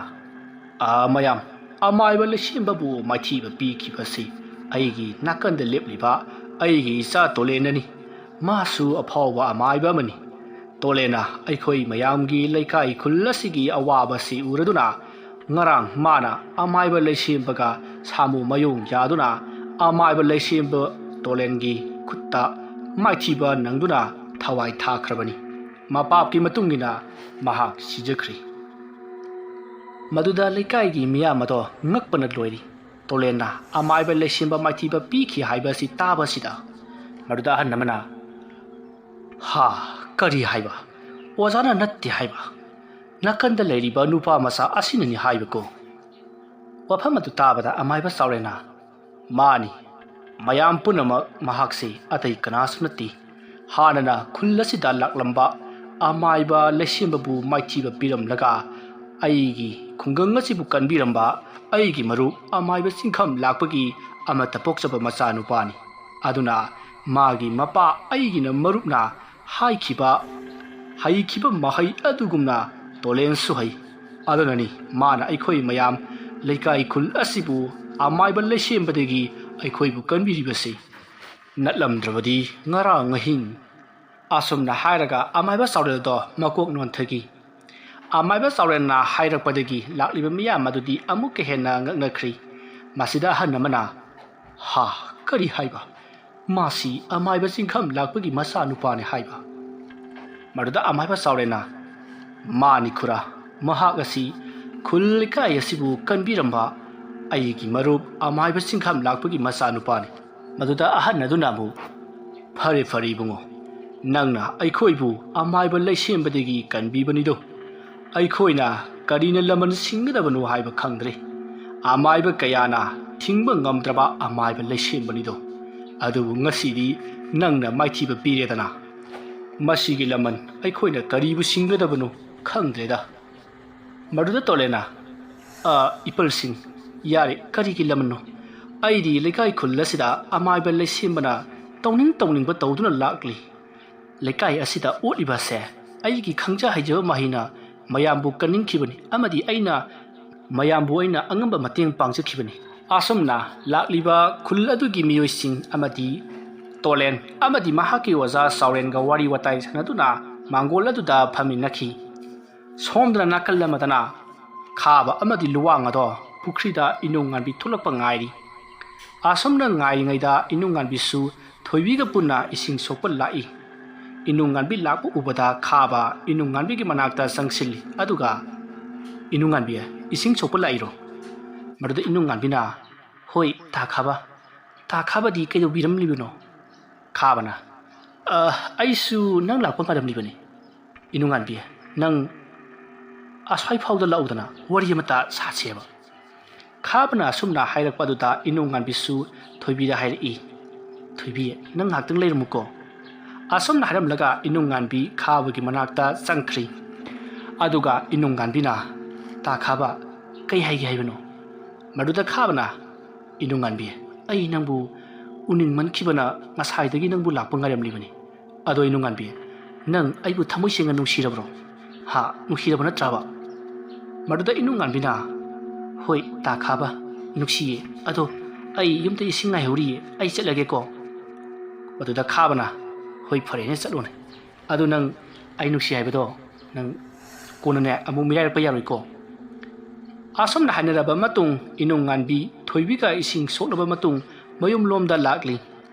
"ꯑ, ꯃꯌꯥꯝ, ꯑꯃꯥꯏꯕ ꯂꯩꯁꯦꯝꯕꯕꯨ ꯃꯥꯏꯊꯤꯕ ꯄꯤꯈꯤꯕꯁꯤ ꯑꯩꯒꯤ ꯅꯥꯀꯟꯗ ꯂꯦꯞꯂꯤꯕ ꯑꯩꯒꯤ ꯏꯆꯥ ꯇꯣꯂꯦꯟꯅꯅꯤ꯫ ꯃꯥꯁꯨ ꯑꯐꯥꯎꯕ ꯑꯃꯥꯏꯕ ꯑꯃꯅꯤ꯫ ꯇꯣꯂꯦꯟꯅ ꯑꯩꯈꯣꯏ ꯃꯌꯥꯝꯒꯤ ꯂꯩꯀꯥꯏ ꯈꯨꯜ ꯑꯁꯤꯒꯤ ꯑꯋꯥꯕꯁꯤ ꯎꯔꯗꯨꯅ ꯉꯔꯥꯡ ꯃꯥꯅ ꯑꯃꯥꯏꯕ ꯂꯩꯁꯦꯝꯕꯒ ꯁꯥꯃꯨ ꯃꯌꯣꯡ ꯌꯥꯗꯨꯅ ꯑꯃꯥꯏꯕ ꯂꯩꯁꯦꯝꯕ ꯇꯣꯂꯦꯟꯒꯤ ꯈꯨꯠꯇ ꯃꯥꯏꯊꯤꯕ ꯅꯪꯗꯨꯅ ꯊꯋꯥꯏ ꯊꯥꯈ꯭ꯔꯕꯅꯤ꯫ ꯃꯄꯥꯞꯀꯤ ꯃꯇꯨꯡ ꯏꯟꯅ ꯃꯍꯥꯛ ꯁꯤꯖꯈ꯭ꯔꯦ꯫" ꯃꯗꯨꯗ ꯂꯩꯀꯥꯏꯒꯤ ꯃꯤꯌꯥꯝ ꯑꯗꯣ ꯉꯛꯄꯅ ꯂꯣꯏꯔꯤ꯫ ꯇꯣꯂꯦꯟꯅ ꯑꯃꯥꯏꯕ ꯂꯩꯁꯦꯝꯕ ꯃꯥꯏꯊꯤꯕ ꯄꯤꯈꯤ ꯍꯥꯏꯕ ꯑꯁꯤ ꯇꯥꯕꯁꯤꯗ ꯃꯗꯨꯗ ꯑꯍꯟ ꯑꯃꯅ, "ꯍꯥ, ꯀꯔꯤ ꯍꯥꯏꯕ? ꯑꯣꯖꯥꯅ ꯅꯠꯇꯦ ꯍꯥꯏꯕ? ꯅꯥꯀꯟꯗ ꯂꯩꯔꯤꯕ ꯅꯨꯄꯥ ꯃꯆꯥ ꯑꯁꯤꯅꯅꯤ ꯍꯥꯏꯕꯀꯣ?" ꯋꯥꯐꯝ ꯑꯗꯨ ꯇꯥꯕꯗ ꯑꯃꯥꯏꯕ ꯆꯥꯎꯔꯦꯟꯅ, "ꯃꯥꯅꯤ, ꯃꯌꯥꯝ ꯄꯨꯝꯅꯃꯛ ꯃꯍꯥꯛꯁꯤ ꯑꯇꯩ ꯀꯅꯥꯁꯨ ꯅꯠꯇꯦ꯫ ꯍꯥꯟꯅꯅ ꯈꯨꯜ ꯑꯁꯤꯗ ꯂꯥꯛꯂꯝꯕ ꯑꯃꯥꯏꯕ ꯂꯩꯁꯦꯝꯕꯕꯨ ꯃꯥꯏꯊꯤꯕ ꯄꯤꯔꯝꯂꯒ ꯑꯩꯒꯤ ꯈꯨꯡꯒꯪ ꯑꯁꯤꯕꯨ ꯀꯟꯕꯤꯔꯝꯕ ꯑꯩꯒꯤ ꯃꯔꯨꯞ ꯑꯃꯥꯏꯕ ꯆꯤꯡꯈꯝ ꯂꯥꯛꯄꯒꯤ ꯑꯃꯠꯇ ꯄꯣꯛꯆꯕ ꯃꯆꯥꯅꯨꯄꯥꯅꯤ꯫ ꯑꯗꯨꯅ ꯃꯥꯒꯤ ꯃꯄꯥ ꯑꯩꯒꯤꯅ ꯃꯔꯨꯞꯅ ꯍꯥꯏꯈꯤꯕ ꯍꯩꯈꯤꯕ ꯃꯍꯩ ꯑꯗꯨꯒꯨꯝꯅ ꯇꯣꯂꯦꯟꯁꯨ ꯍꯩ꯫ ꯑꯗꯨꯅꯅꯤ ꯃꯥꯅ ꯑꯩꯈꯣꯏ ꯃꯌꯥꯝ ꯂꯩꯀꯥꯏ ꯈꯨꯜ ꯑꯁꯤꯕꯨ ꯑꯃꯥꯏꯕ ꯂꯩꯁꯦꯝꯕꯗꯒꯤ ꯑꯩꯈꯣꯏꯕꯨ ꯀꯟꯕꯤꯔꯤꯕꯁꯤ꯫ ꯅꯠꯂꯝꯗ꯭ꯔꯕꯗꯤ ꯉꯔꯥꯡ ꯑꯍꯤꯡ꯫ ꯑꯁꯨꯝꯅ ꯍꯥꯏꯔꯒ ꯑꯃꯥꯏꯕ ꯆꯥꯎꯔꯦꯜꯗꯣ ꯃꯀꯣꯛ ꯅꯣꯟꯊꯈꯤ꯫ ꯑꯃꯥꯏꯕ ꯆꯥꯎꯔꯦꯜꯅ ꯍꯥꯏꯔꯛꯄꯗꯒꯤ ꯂꯥꯛꯂꯤꯕ ꯃꯤꯌꯥꯝ ꯑꯗꯨꯗꯤ ꯑꯃꯨꯛꯀ ꯍꯦꯟꯅ ꯉꯛꯅꯈ꯭ꯔꯤ꯫ ꯃꯁꯤꯗ ꯑꯍꯟ ꯑꯃꯅ, "ꯍꯥ, ꯀꯔꯤ ꯍꯥꯏꯕ? ꯃꯥꯁꯤ ꯑꯃꯥꯏꯕ ꯆꯤꯡꯈꯝ ꯂꯥꯛꯄꯒꯤ ꯃꯆꯥꯅꯨꯄꯥꯅꯤ ꯍꯥꯏꯕ?" ꯃꯗꯨꯗ ꯑꯃꯥꯏꯕ ꯆꯥꯎꯔꯦꯜꯅ, "ꯃꯥꯅꯤ ꯈꯨꯔꯥ, ꯃꯍꯥꯛ ꯑꯁꯤ ꯈꯨꯜ ꯂꯩꯀꯥꯏ ꯑꯁꯤꯕꯨ ꯀꯟꯕꯤꯔꯝꯕ ꯑꯩꯒꯤ ꯃꯔꯨꯞ ꯑꯃꯥꯏꯕ ꯆꯤꯡꯈꯝ ꯂꯥꯛꯄꯒꯤ ꯃꯆꯥꯅꯨꯄꯥꯅꯤ꯫" ꯃꯗꯨꯗ ꯑꯍꯟ ꯑꯗꯨꯅ ꯑꯃꯨꯛ, "ꯐꯔꯦ, ꯐꯔꯦ ꯏꯕꯨꯡꯉꯣ, ꯅꯪꯅ ꯑꯩꯈꯣꯏꯕꯨ ꯑꯃꯥꯏꯕ ꯂꯩꯁꯦꯝꯕꯗꯒꯤ ꯀꯟꯕꯤꯕꯅꯤꯗꯣ꯫ ꯑꯩꯈꯣꯏꯅ ꯀꯔꯤꯅ ꯂꯃꯟ ꯁꯤꯡꯒꯗꯕꯅꯣ ꯍꯥꯏꯕ ꯈꯪꯗ꯭ꯔꯦ꯫ ꯑꯃꯥꯏꯕ ꯀꯌꯥꯅ ꯊꯤꯡꯕ ꯉꯝꯗ꯭ꯔꯕ ꯑꯃꯥꯏꯕ ꯂꯩꯁꯦꯝꯕꯅꯤꯗꯣ꯫ ꯑꯗꯨꯕꯨ ꯉꯁꯤꯗꯤ ꯅꯪꯅ ꯃꯥꯏꯊꯤꯕ ꯄꯤꯔꯦꯗꯅ꯫ ꯃꯁꯤꯒꯤ ꯂꯃꯟ ꯑꯩꯈꯣꯏꯅ ꯀꯔꯤꯕꯨ ꯁꯤꯡꯒꯗꯕꯅꯣ ꯈꯪꯗ꯭ꯔꯦꯗ꯫" ꯃꯗꯨꯗ ꯇꯣꯂꯦꯟꯅ, "ꯑ, ꯏꯄꯜꯁꯤꯡ, ꯌꯥꯔꯦ, ꯀꯔꯤꯒꯤ ꯂꯃꯟꯅꯣ? ꯑꯩꯗꯤ ꯂꯩꯀꯥꯏ ꯈꯨꯜ ꯑꯁꯤꯗ ꯑꯃꯥꯏꯕ ꯂꯩꯁꯦꯝꯕꯅ ꯇꯧꯅꯤꯡ ꯇꯧꯅꯤꯡꯕ ꯇꯧꯗꯨꯅ ꯂꯥꯛꯂꯤ꯫ ꯂꯩꯀꯥꯏ ꯑꯁꯤꯗ ꯑꯣꯠꯂꯤꯕꯁꯦ ꯑꯩꯒꯤ ꯈꯪꯖ ꯍꯩꯖꯕ ꯃꯍꯩꯅ ꯃꯌꯥꯝꯕꯨ ꯀꯟꯅꯤꯡꯈꯤꯕꯅꯤ ꯑꯃꯗꯤ ꯑꯩꯅ ꯃꯌꯥꯝꯕꯨ ꯑꯩꯅ ꯑꯉꯝꯕ ꯃꯇꯦꯡ ꯄꯥꯡꯖꯈꯤꯕꯅꯤ꯫" ꯑꯁꯨꯝꯅ ꯂꯥꯛꯂꯤꯕ ꯈꯨꯜ ꯑꯗꯨꯒꯤ ꯃꯤꯑꯣꯏꯁꯤꯡ ꯑꯃꯗꯤ ꯇꯣꯂꯦꯟ ꯑꯃꯗꯤ ꯃꯍꯥꯛꯀꯤ ꯑꯣꯖꯥ ꯆꯥꯎꯔꯦꯟꯒ ꯋꯥꯔꯤ ꯋꯥꯇꯥꯏ ꯁꯥꯟꯅꯗꯨꯅ ꯃꯥꯡꯒꯣꯜ ꯑꯗꯨꯗ ꯐꯝꯃꯤꯟꯅꯈꯤ꯫ ꯁꯣꯝꯗꯅ ꯅꯥꯀꯜ ꯑꯃꯗꯅ ꯈꯥꯕ ꯑꯃꯗꯤ ꯂꯨꯋꯥꯡ ꯑꯗꯣ ꯄꯨꯈ꯭ꯔꯤꯗ ꯏꯅꯨꯡ ꯉꯥꯟꯕꯤ ꯊꯣꯛꯂꯛꯄ ꯉꯥꯏꯔꯤ꯫ ꯑꯁꯨꯝꯅ ꯉꯥꯏꯔꯤꯉꯩꯗ ꯏꯅꯨꯡ ꯉꯥꯟꯕꯤꯁꯨ ꯊꯣꯏꯕꯤꯒ ꯄꯨꯟꯅ ꯏꯁꯤꯡ ꯁꯣꯛꯄ ꯂꯥꯛꯏ꯫ ꯏꯅꯨꯡ ꯉꯥꯟꯕꯤ ꯂꯥꯛꯄ ꯎꯕꯗ ꯈꯥꯕ ꯏꯅꯨꯡ ꯉꯥꯟꯕꯤꯒꯤ ꯃꯅꯥꯛꯇ ꯆꯪꯁꯤꯜꯂꯤ꯫ ꯑꯗꯨꯒ, "ꯏꯅꯨꯡ ꯉꯥꯟꯕꯤ, ꯏꯁꯤꯡ ꯁꯣꯛꯄ ꯂꯥꯛꯏꯔꯣ?" ꯃꯗꯨꯗ ꯏꯅꯨꯡ ꯉꯥꯟꯕꯤꯅ, "ꯍꯣꯏ, ꯇꯥ ꯈꯥꯕ꯫ ꯇꯥ ꯈꯥꯕꯗꯤ ꯀꯩꯗꯧꯕꯤꯔꯝꯂꯤꯕꯅꯣ?" ꯈꯥꯕꯅ, "ꯑ, ꯑꯩꯁꯨ ꯅꯪ ꯂꯥꯛꯄ ꯉꯥꯏꯔꯝꯂꯤꯕꯅꯤ, ꯏꯅꯨꯡꯉꯥꯟꯕꯤ꯫ ꯅꯪ ꯑꯁ꯭ꯋꯥꯏ ꯐꯥꯎꯗ ꯂꯥꯛꯎꯗꯅ ꯋꯥꯔꯤ ꯑꯃꯇ ꯁꯥꯁꯦꯕ꯫" ꯈꯥꯕꯅ ꯑꯁꯨꯝꯅ ꯍꯥꯏꯔꯛꯄ ꯑꯗꯨꯗ ꯏꯅꯨꯡꯉꯥꯟꯕꯤꯁꯨ ꯊꯣꯏꯕꯤꯗ ꯍꯥꯏꯔꯛꯏ, "ꯊꯣꯏꯕꯤ, ꯅꯪ ꯉꯥꯏꯍꯥꯛꯇꯪ ꯂꯩꯔꯝꯃꯨꯀꯣ꯫" ꯑꯁꯨꯝꯅ ꯍꯥꯏꯔꯝꯂꯒ ꯏꯅꯨꯡꯉꯥꯟꯕꯤ ꯈꯥꯕꯒꯤ ꯃꯅꯥꯛꯇ ꯆꯪꯈ꯭ꯔꯤ꯫ ꯑꯗꯨꯒ ꯏꯅꯨꯡꯉꯥꯟꯕꯤꯅ, "ꯇꯥ ꯈꯥꯕ, ꯀꯩ ꯍꯥꯏꯒꯦ ꯍꯥꯏꯕꯅꯣ?" ꯃꯗꯨꯗ ꯈꯥꯕꯅ, "ꯏꯅꯨꯡꯉꯥꯟꯕꯤ, ꯑꯩ ꯅꯪꯕꯨ ꯎꯅꯤꯡꯃꯟꯈꯤꯕꯅ ꯉꯁꯥꯏꯗꯒꯤ ꯅꯪꯕꯨ ꯂꯥꯛꯄ ꯉꯥꯏꯔꯝꯂꯤꯕꯅꯤ꯫ ꯑꯗꯣ ꯏꯅꯨꯡꯉꯥꯟꯕꯤ, "ꯅꯪ ꯑꯩꯕꯨ ꯊꯃꯣꯏ ꯁꯦꯡꯅ ꯅꯨꯡꯁꯤꯔꯕ꯭ꯔꯣ? ꯍꯥ, ꯅꯨꯡꯁꯤꯔꯕ ꯅꯠꯇ꯭ꯔꯕ?" ꯃꯗꯨꯗ ꯏꯅꯨꯡꯉꯥꯟꯕꯤꯅ, "ꯍꯣꯏ, ꯇꯥ ꯈꯥꯕ, ꯅꯨꯡꯁꯤꯌꯦ꯫ ꯑꯗꯣ ꯑꯩ ꯌꯨꯝꯗ ꯏꯁꯤꯡ ꯉꯥꯏꯍꯧꯔꯤꯌꯦ, ꯑꯩ ꯆꯠꯂꯒꯦꯀꯣ꯫" ꯃꯗꯨꯗ ꯈꯥꯕꯅ, "ꯍꯣꯏ, ꯐꯔꯦꯅꯦ, ꯆꯠꯂꯣꯅꯦ꯫ ꯑꯗꯨ ꯅꯪ ꯑꯩ ꯅꯨꯡꯁꯤ ꯍꯥꯏꯕꯗꯣ ꯅꯪ ꯀꯣꯟꯅꯅꯦ ꯑꯃꯨꯛ ꯃꯤꯔꯥꯏꯔꯛꯄ ꯌꯥꯔꯣꯏꯀꯣ꯫" ꯑꯁꯨꯝꯅ ꯍꯥꯏꯅꯔꯕ ꯃꯇꯨꯡ, ꯏꯅꯨꯡꯉꯥꯟꯕꯤ ꯊꯣꯏꯕꯤꯒ ꯏꯁꯤꯡ ꯁꯣꯛꯂꯕ ꯃꯇꯨꯡ ꯃꯌꯨꯝꯂꯣꯝꯗ ꯂꯥꯛꯂꯤ꯫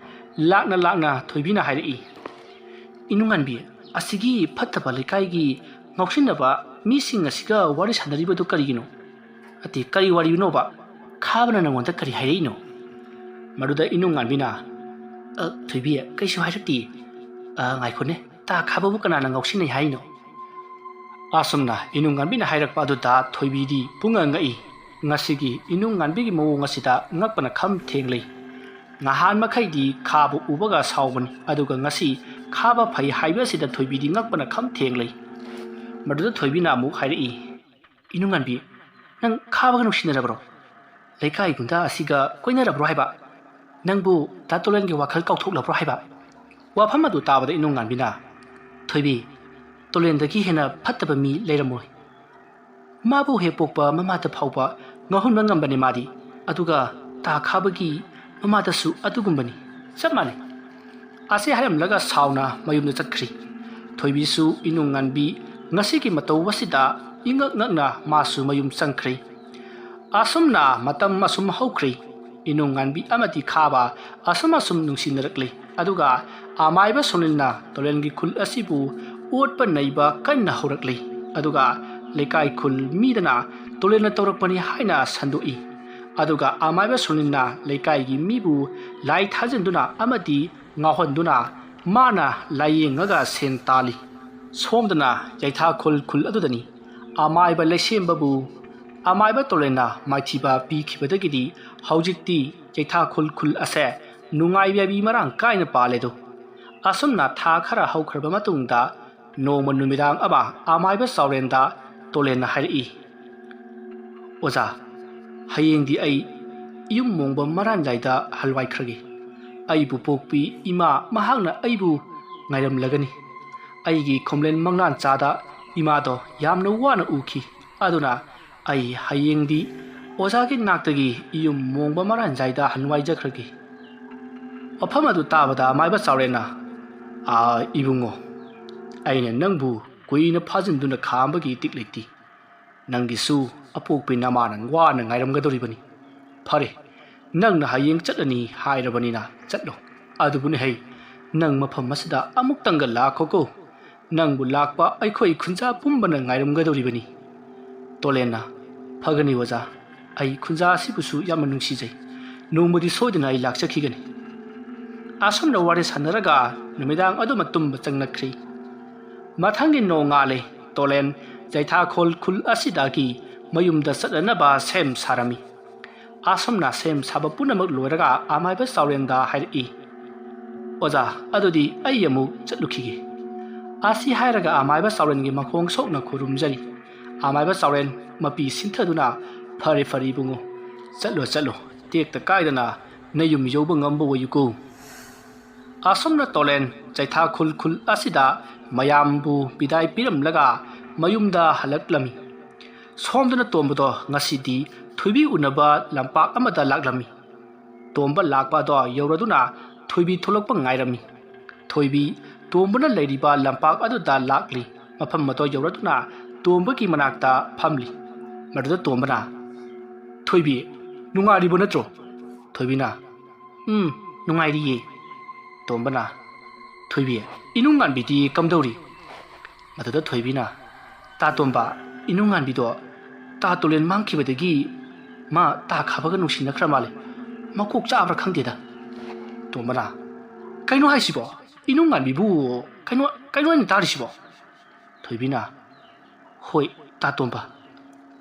ꯂꯥꯛꯅ ꯂꯥꯛꯅ ꯊꯣꯏꯕꯤꯅ ꯍꯥꯏꯔꯛꯏ, "ꯏꯅꯨꯡꯉꯥꯟꯕꯤ, ꯑꯁꯤꯒꯤ ꯐꯠꯇꯕ ꯂꯩꯀꯥꯏꯒꯤ ꯉꯥꯎꯁꯤꯟꯅꯕ ꯃꯤꯁꯤꯡ ꯑꯁꯤꯒ ꯋꯥꯔꯤ ꯁꯥꯟꯅꯔꯤꯕꯗꯨ ꯀꯔꯤꯒꯤꯅꯣ? ꯑꯇꯦ, ꯀꯔꯤ ꯋꯥꯔꯤꯅꯣꯕ? ꯈꯥꯕꯅ ꯅꯪꯉꯣꯟꯗ ꯀꯔꯤ ꯍꯥꯏꯔꯛꯏꯅꯣ?" ꯃꯗꯨꯗ ꯏꯅꯨꯡꯉꯥꯟꯕꯤꯅ, "ꯑ, ꯊꯣꯏꯕꯤ, ꯀꯩꯁꯨ ꯍꯥꯏꯔꯛꯇꯦ꯫ ꯑ, ꯉꯥꯏꯈꯣꯅꯦ, ꯇꯥ ꯈꯥꯕꯕꯨ ꯀꯅꯥꯅ ꯉꯥꯎꯁꯤꯟꯅꯩ ꯍꯥꯏꯅꯣ?" ꯑꯁꯨꯝꯅ ꯏꯅꯨꯡꯉꯥꯟꯕꯤꯅ ꯍꯥꯏꯔꯛꯄ ꯑꯗꯨꯗ ꯊꯣꯏꯕꯤꯗꯤ ꯄꯨꯡꯉꯛ ꯉꯛꯏ꯫ ꯉꯁꯤꯒꯤ ꯏꯅꯨꯡꯉꯥꯟꯕꯤꯒꯤ ꯃꯑꯣꯡ ꯑꯁꯤꯗ ꯉꯛꯄꯅ ꯈꯝ ꯊꯦꯡꯂꯤ꯫ ꯉꯍꯥꯟ ꯃꯈꯩꯗꯤ ꯈꯥꯕ ꯎꯕꯒ ꯁꯥꯎꯕꯅꯤ, ꯑꯗꯨꯒ ꯉꯁꯤ ꯈꯥꯕ ꯐꯩ ꯍꯥꯏꯕ ꯑꯁꯤꯗ ꯊꯣꯏꯕꯤꯗꯤ ꯉꯛꯄꯅ ꯈꯝ ꯊꯦꯡꯂꯤ꯫ ꯃꯗꯨꯗ ꯊꯣꯏꯕꯤꯅ ꯑꯃꯨꯛ ꯍꯥꯏꯔꯛꯏ, "ꯏꯅꯨꯡꯉꯥꯟꯕꯤ, ꯅꯪ ꯈꯥꯕꯒ ꯅꯨꯡꯁꯤꯅꯔꯕ꯭ꯔꯣ? ꯂꯩꯀꯥꯏ ꯒꯨꯟꯗꯥ ꯑꯁꯤꯒ ꯀꯣꯏꯅꯔꯕ꯭ꯔꯣ ꯍꯥꯏꯕ? ꯅꯪꯕꯨ ꯗꯥ ꯇꯣꯂꯦꯟꯒꯤ ꯋꯥꯈꯜ ꯀꯥꯎꯊꯣꯛꯂꯕ꯭ꯔꯣ ꯍꯥꯏꯕ?" ꯋꯥꯐꯝ ꯑꯗꯨ ꯇꯥꯕꯗ ꯏꯅꯨꯡꯉꯥꯟꯕꯤꯅ, "ꯊꯣꯏꯕꯤ, ꯇꯣꯂꯦꯟꯗꯒꯤ ꯍꯦꯟꯅ ꯐꯠꯇꯕ ꯃꯤ ꯂꯩꯔꯝꯃꯣꯏ꯫ ꯃꯥꯕꯨ ꯍꯦꯛ ꯄꯣꯛꯄ ꯃꯃꯥꯗ ꯐꯥꯎꯕ ꯉꯥꯎꯍꯟꯕ ꯉꯝꯕꯅꯤ ꯃꯥꯗꯤ, ꯑꯗꯨꯒ ꯇꯥ ꯈꯥꯕꯒꯤ ꯃꯃꯥꯗꯁꯨ ꯑꯗꯨꯒꯨꯝꯕꯅꯤ, ꯆꯞ ꯃꯥꯟꯅꯩ꯫" ꯑꯁꯤ ꯍꯥꯏꯔꯝꯂꯒ ꯁꯥꯎꯅ ꯃꯌꯨꯝꯗ ꯆꯠꯈ꯭ꯔꯤ꯫ ꯊꯣꯏꯕꯤꯁꯨ ꯏꯅꯨꯡꯉꯥꯟꯕꯤ ꯉꯁꯤꯒꯤ ꯃꯇꯧ ꯑꯁꯤꯗ ꯏꯉꯛ ꯉꯛꯅ ꯃꯥꯁꯨ ꯃꯌꯨꯝ ꯆꯪꯈ꯭ꯔꯤ꯫ ꯑꯁꯨꯝꯅ ꯃꯇꯝ ꯑꯁꯨꯝ ꯍꯧꯈ꯭ꯔꯤ꯫ ꯏꯅꯨꯡꯉꯥꯟꯕꯤ ꯑꯃꯗꯤ ꯈꯥꯕ ꯑꯁꯨꯝ ꯑꯁꯨꯝ ꯅꯨꯡꯁꯤꯅꯔꯛꯂꯤ꯫ ꯑꯗꯨꯒ ꯑꯃꯥꯏꯕ ꯁꯣꯅꯤꯜꯅ ꯇꯣꯂꯦꯟꯒꯤ ꯈꯨꯜ ꯑꯁꯤꯕꯨ ꯑꯣꯠꯄ ꯅꯩꯕ ꯀꯟꯅ ꯍꯧꯔꯛꯂꯤ꯫ ꯑꯗꯨꯒ ꯂꯩꯀꯥꯏ ꯈꯨꯜ ꯃꯤꯗꯅ ꯇꯣꯂꯦꯟꯅ ꯇꯧꯔꯛꯄꯅꯤ ꯍꯥꯏꯅ ꯁꯟꯗꯣꯛꯏ꯫ ꯑꯗꯨꯒ ꯑꯃꯥꯏꯕ ꯁꯣꯅꯤꯜꯅ ꯂꯩꯀꯥꯏꯒꯤ ꯃꯤꯕꯨ ꯂꯥꯏ ꯊꯥꯖꯤꯟꯗꯨꯅ ꯑꯃꯗꯤ ꯉꯥꯎꯍꯟꯗꯨꯅ ꯃꯥꯅ ꯂꯥꯏꯌꯦꯡꯉꯒ ꯁꯦꯟ ꯇꯥꯜꯂꯤ꯫ ꯁꯣꯝꯗꯅ ꯌꯩꯊꯥꯈꯨꯜ ꯈꯨꯜ ꯑꯗꯨꯗꯅꯤ꯫ ꯑꯃꯥꯏꯕ ꯂꯩꯁꯦꯝꯕꯕꯨ ꯑꯃꯥꯏꯕ ꯇꯣꯂꯦꯟꯅ ꯃꯥꯏꯊꯤꯕ ꯄꯤꯈꯤꯕꯗꯒꯤꯗꯤ ꯍꯧꯖꯤꯛꯇꯤ ꯌꯩꯊꯥꯈꯨꯜ ꯈꯨꯜ ꯑꯁꯦ ꯅꯨꯡꯉꯥꯏꯕꯤ ꯃꯔꯥꯡ ꯀꯥꯏꯅ ꯄꯥꯜꯂꯦꯗꯣ꯫ ꯑꯁꯨꯝꯅ ꯊꯥ ꯈꯔ ꯍꯧꯈ꯭ꯔꯕ ꯃꯇꯨꯡꯗ ꯅꯣꯡꯃ ꯅꯨꯃꯤꯗꯥꯡ ꯑꯃ ꯑꯃꯥꯏꯕ ꯆꯥꯎꯔꯦꯟꯗ ꯇꯣꯂꯦꯟꯅ ꯍꯥꯏꯔꯛꯏ, "ꯑꯣꯖꯥ, ꯍꯌꯦꯡꯗꯤ ꯑꯩ ꯏꯌꯨꯝ ꯃꯣꯡꯕ ꯃꯔꯥꯟꯖꯥꯏꯗ ꯍꯜꯋꯥꯏꯈ꯭ꯔꯒꯦ꯫ ꯑꯩꯕꯨ ꯄꯣꯛꯄꯤ ꯏꯃꯥ ꯃꯍꯥꯛꯅ ꯑꯩꯕꯨ ꯉꯥꯏꯔꯝꯂꯒꯅꯤ꯫ ꯑꯩꯒꯤ ꯈꯣꯝꯂꯦꯟ ꯃꯪꯂꯥꯟ ꯆꯥꯗ ꯏꯃꯥꯗꯣ ꯌꯥꯝꯅ ꯋꯥꯅ ꯎꯈꯤ꯫ ꯑꯗꯨꯅ ꯑꯩ ꯍꯌꯦꯡꯗꯤ ꯑꯣꯖꯥꯒꯤ ꯅꯥꯛꯇꯒꯤ ꯏꯌꯨꯝ ꯃꯣꯡꯕ ꯃꯔꯥꯟꯖꯥꯏꯗ ꯍꯟꯋꯥꯏꯖꯈ꯭ꯔꯒꯦ꯫ ꯋꯥꯐꯝ ꯑꯗꯨ ꯇꯥꯕꯗ ꯑꯃꯥꯏꯕ ꯆꯥꯎꯔꯦꯟꯅ, "ꯑꯥ, ꯏꯕꯨꯡꯉꯣ, ꯑꯩꯅ ꯅꯪꯕꯨ ꯀꯨꯏꯅ ꯐꯥꯖꯤꯟꯗꯨꯅ ꯈꯥꯝꯕꯒꯤ ꯏꯇꯤꯛ ꯂꯩꯇꯦ꯫ ꯅꯪꯒꯤꯁꯨ ꯑꯄꯣꯛꯄꯤ ꯅꯃꯥꯅ ꯋꯥꯅ ꯉꯥꯏꯔꯝꯒꯗꯧꯔꯤꯕꯅꯤ꯫ ꯐꯔꯦ, ꯅꯪꯅ ꯍꯌꯦꯡ ꯆꯠꯂꯅꯤ ꯍꯥꯏꯔꯕꯅꯤꯅ ꯆꯠꯂꯣ꯫ ꯑꯗꯨꯕꯨꯅꯦ ꯍꯩ, ꯅꯪ ꯃꯐꯝ ꯑꯁꯤꯗ ꯑꯃꯨꯛꯇꯪꯒ ꯂꯥꯛꯈꯣꯀꯣ꯫ ꯅꯪꯕꯨ ꯂꯥꯛꯄ ꯑꯩꯈꯣꯏ ꯈꯨꯟꯖꯥ ꯄꯨꯝꯕꯅ ꯉꯥꯏꯔꯝꯒꯗꯧꯔꯤꯕꯅꯤ꯫" ꯇꯣꯂꯦꯟꯅ, "ꯐꯒꯅꯤ ꯑꯣꯖꯥ, ꯑꯩ ꯈꯨꯟꯖꯥ ꯑꯁꯤꯕꯨꯁꯨ ꯌꯥꯝꯅ ꯅꯨꯡꯁꯤꯖꯩ꯫ ꯅꯣꯡꯃꯗꯤ ꯁꯣꯏꯗꯅ ꯑꯩ ꯂꯥꯛꯆꯈꯤꯒꯅꯤ꯫" ꯑꯁꯨꯝꯅ ꯋꯥꯔꯤ ꯁꯥꯟꯅꯔꯒ ꯅꯨꯃꯤꯗꯥꯡ ꯑꯗꯨꯃ ꯇꯨꯝꯕ ꯆꯪꯂꯛꯈ꯭ꯔꯦ꯫ ꯃꯊꯪꯒꯤ ꯅꯣꯡꯉꯥꯜꯂꯦ꯫ ꯇꯣꯂꯦꯟ ꯆꯩꯊꯥꯈꯣꯜ ꯈꯨꯜ ꯑꯁꯤꯗꯒꯤ ꯃꯌꯨꯝꯗ ꯆꯠꯅꯅꯕ ꯁꯦꯝ ꯁꯥꯔꯝꯃꯤ꯫ ꯑꯁꯨꯝꯅ ꯁꯦꯝ ꯁꯥꯕ ꯄꯨꯝꯅꯃꯛ ꯂꯣꯏꯔꯒ ꯑꯃꯥꯏꯕ ꯆꯥꯎꯔꯦꯟꯗ ꯍꯥꯏꯔꯛꯏ, "ꯑꯣꯖꯥ, ꯑꯗꯨꯗꯤ ꯑꯩ ꯑꯃꯨꯛ ꯆꯠꯂꯨꯈꯤꯒꯦ꯫" ꯑꯁꯤ ꯍꯥꯏꯔꯒ ꯑꯃꯥꯏꯕ ꯆꯥꯎꯔꯦꯟꯒꯤ ꯃꯈꯣꯡ ꯁꯣꯛꯅ ꯈꯨꯔꯨꯝꯖꯔꯤ꯫ ꯑꯃꯥꯏꯕ ꯆꯥꯎꯔꯦꯟ ꯃꯄꯤ ꯁꯤꯟꯊꯗꯨꯅ, "ꯐꯔꯦ, ꯐꯔꯦ ꯏꯕꯨꯡꯉꯣ, ꯆꯠꯂꯣ, ꯆꯠꯂꯣ, ꯇꯦꯛꯇ ꯀꯥꯏꯗꯅ ꯅꯌꯨꯝ ꯌꯧꯕ ꯉꯝꯕ ꯑꯣꯏꯌꯨꯀꯣ꯫" ꯑꯁꯨꯝꯅ ꯇꯣꯂꯦꯟ ꯆꯩꯊꯥꯈꯨꯜ ꯈꯨꯜ ꯑꯁꯤꯗ ꯃꯌꯥꯝꯕꯨ ꯕꯤꯗꯥꯏ ꯄꯤꯔꯝꯂꯒ ꯃꯌꯨꯝꯗ ꯍꯜꯂꯛꯂꯝꯃꯤ꯫ ꯁꯣꯝꯗꯅ ꯇꯣꯝꯕꯗꯣ ꯉꯁꯤꯗꯤ ꯊꯣꯏꯕꯤ ꯎꯅꯕ ꯂꯝꯄꯥꯛ ꯑꯃꯗ ꯂꯥꯛꯂꯝꯃꯤ꯫ ꯇꯣꯝꯕ ꯂꯥꯛꯄ ꯑꯗꯣ ꯌꯧꯔꯗꯨꯅ ꯊꯣꯏꯕꯤ ꯊꯣꯛꯂꯛꯄ ꯉꯥꯏꯔꯝꯃꯤ꯫ ꯊꯣꯏꯕꯤ ꯇꯣꯝꯕꯅ ꯂꯩꯔꯤꯕ ꯂꯝꯄꯥꯛ ꯑꯗꯨꯗ ꯂꯥꯛꯂꯤ꯫ ꯃꯐꯝ ꯑꯗꯣ ꯌꯧꯔꯗꯨꯅ ꯇꯣꯝꯕꯒꯤ ꯃꯅꯥꯛꯇ ꯐꯝꯂꯤ꯫ ꯃꯗꯨꯗ ꯇꯣꯝꯕꯅ, "ꯊꯣꯏꯕꯤ, ꯅꯨꯡꯉꯥꯏꯔꯤꯕ ꯅꯠꯇ꯭ꯔꯣ?" ꯊꯣꯏꯕꯤꯅ, "ꯎꯝ, ꯅꯨꯡꯉꯥꯏꯔꯤꯌꯦ꯫" ꯇꯣꯝꯕꯅ, "ꯊꯣꯏꯕꯤ, ꯏꯅꯨꯡꯉꯥꯟꯕꯤꯗꯤ ꯀꯝꯗꯧꯔꯤ?" ꯃꯗꯨꯗ ꯊꯣꯏꯕꯤꯅ, "ꯇꯥ ꯇꯣꯝꯕ, ꯏꯅꯨꯡꯉꯥꯟꯕꯤꯗꯣ ꯇꯥ ꯇꯣꯂꯦꯟ ꯃꯥꯡꯈꯤꯕꯗꯒꯤ ꯃꯥ ꯇꯥ ꯈꯥꯕꯒ ꯅꯨꯡꯁꯤꯅꯈ꯭ꯔ ꯃꯥꯜꯂꯦ꯫ ꯃꯀꯣꯛ ꯆꯥꯕ꯭ꯔꯥ ꯈꯪꯗꯦꯗ꯫" ꯇꯣꯝꯕꯅ, "ꯀꯩꯅꯣ ꯍꯥꯏꯁꯤꯕꯣ? ꯏꯅꯨꯡꯉꯥꯟꯕꯤꯕꯨ ꯀꯩꯅꯣ, ꯀꯩꯅꯣ ꯑꯩꯅ ꯇꯥꯔꯤꯁꯤꯕꯣ?" ꯊꯣꯏꯕꯤꯅ, "ꯍꯣꯏ, ꯇꯥ ꯇꯣꯝꯕ,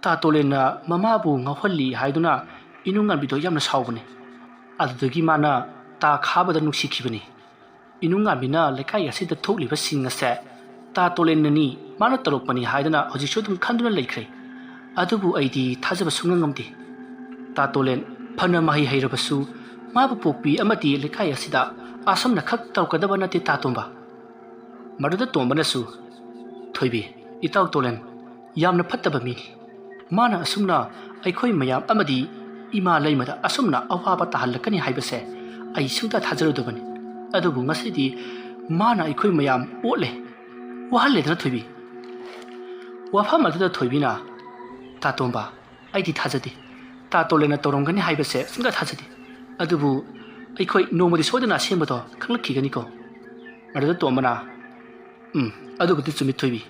ꯇꯥ ꯇꯣꯂꯦꯟꯅ ꯃꯃꯥꯕꯨ ꯉꯥꯎꯍꯜꯂꯤ ꯍꯥꯏꯗꯨꯅ ꯏꯅꯨꯡꯉꯥꯟꯕꯤꯗꯣ ꯌꯥꯝꯅ ꯁꯥꯎꯕꯅꯦ꯫ ꯑꯗꯨꯗꯒꯤ ꯃꯥꯅ ꯇꯥ ꯈꯥꯕꯗ ꯅꯨꯡꯁꯤꯈꯤꯕꯅꯤ꯫ ꯏꯅꯨꯡꯉꯥꯟꯕꯤꯅ ꯂꯩꯀꯥꯏ ꯑꯁꯤꯗ ꯊꯣꯛꯂꯤꯕꯁꯤꯡ ꯑꯁꯦ ꯇꯥ ꯇꯣꯂꯦꯟꯅꯅꯤ, ꯃꯥꯅ ꯇꯧꯔꯛꯄꯅꯤ ꯍꯥꯏꯗꯅ ꯍꯧꯖꯤꯛꯁꯨ ꯑꯗꯨꯝ ꯈꯟꯗꯨꯅ ꯂꯩꯈ꯭ꯔꯦ꯫ ꯑꯗꯨꯕꯨ ꯑꯩꯗꯤ ꯊꯥꯖꯕ ꯁꯨꯡꯉꯝ ꯉꯝꯗꯦ꯫ ꯇꯥ ꯇꯣꯂꯦꯟ ꯐꯅ ꯃꯍꯩ ꯍꯩꯔꯕꯁꯨ ꯃꯥꯕꯨ ꯄꯣꯛꯄꯤ ꯑꯃꯗꯤ ꯂꯩꯀꯥꯏ ꯑꯁꯤꯗ ꯑꯁꯨꯝꯅ ꯈꯛ ꯇꯧꯔꯛꯀꯗꯕ ꯅꯠꯇꯦ ꯇꯥ ꯇꯣꯝꯕ꯫" ꯃꯗꯨꯗ ꯇꯣꯝꯕꯅꯁꯨ, "ꯊꯣꯏꯕꯤ, ꯏꯇꯥꯎ ꯇꯣꯂꯦꯟ ꯌꯥꯝꯅ ꯐꯠꯇꯕ ꯃꯤꯅꯤ꯫ ꯃꯥꯅ ꯑꯁꯨꯝꯅ ꯑꯩꯈꯣꯏ ꯃꯌꯥꯝ ꯑꯃꯗꯤ ꯏꯃꯥ ꯂꯩꯃꯗ ꯑꯁꯨꯝꯅ ꯑꯋꯥꯕ ꯇꯥꯍꯜꯂꯛꯀꯅꯤ ꯍꯥꯏꯕꯁꯦ ꯑꯩ ꯁꯨꯡꯊꯥ ꯊꯥꯖꯔꯨꯗꯕꯅꯤ꯫ ꯑꯗꯨꯕꯨ ꯉꯁꯤꯗꯤ ꯃꯥꯅ ꯑꯩꯈꯣꯏ ꯃꯌꯥꯝ ꯑꯣꯠꯂꯦ, ꯋꯥꯍꯜꯂꯦꯗꯅ ꯊꯣꯏꯕꯤ?" ꯋꯥꯐꯝ ꯑꯗꯨꯗ ꯊꯣꯏꯕꯤꯅ, "ꯇꯥ ꯇꯣꯝꯕ, ꯑꯩꯗꯤ ꯊꯥꯖꯗꯦ꯫ ꯇꯥ ꯇꯣꯂꯦꯟꯅ ꯇꯧꯔꯝꯒꯅꯤ ꯍꯥꯏꯕꯁꯦ ꯁꯨꯡꯊꯥ ꯊꯥꯖꯗꯦ꯫ ꯑꯗꯨꯕꯨ ꯑꯩꯈꯣꯏ ꯅꯣꯡꯃꯗꯤ ꯁꯣꯏꯗꯅ ꯑꯁꯦꯡꯕꯗꯣ ꯈꯪꯂꯛꯈꯤꯒꯅꯤꯀꯣ?" ꯃꯗꯨꯗ ꯇꯣꯝꯕꯅ, "ꯎꯝ, ꯑꯗꯨꯕꯨꯗꯤ ꯆꯨꯝꯃꯤ ꯊꯣꯏꯕꯤ꯫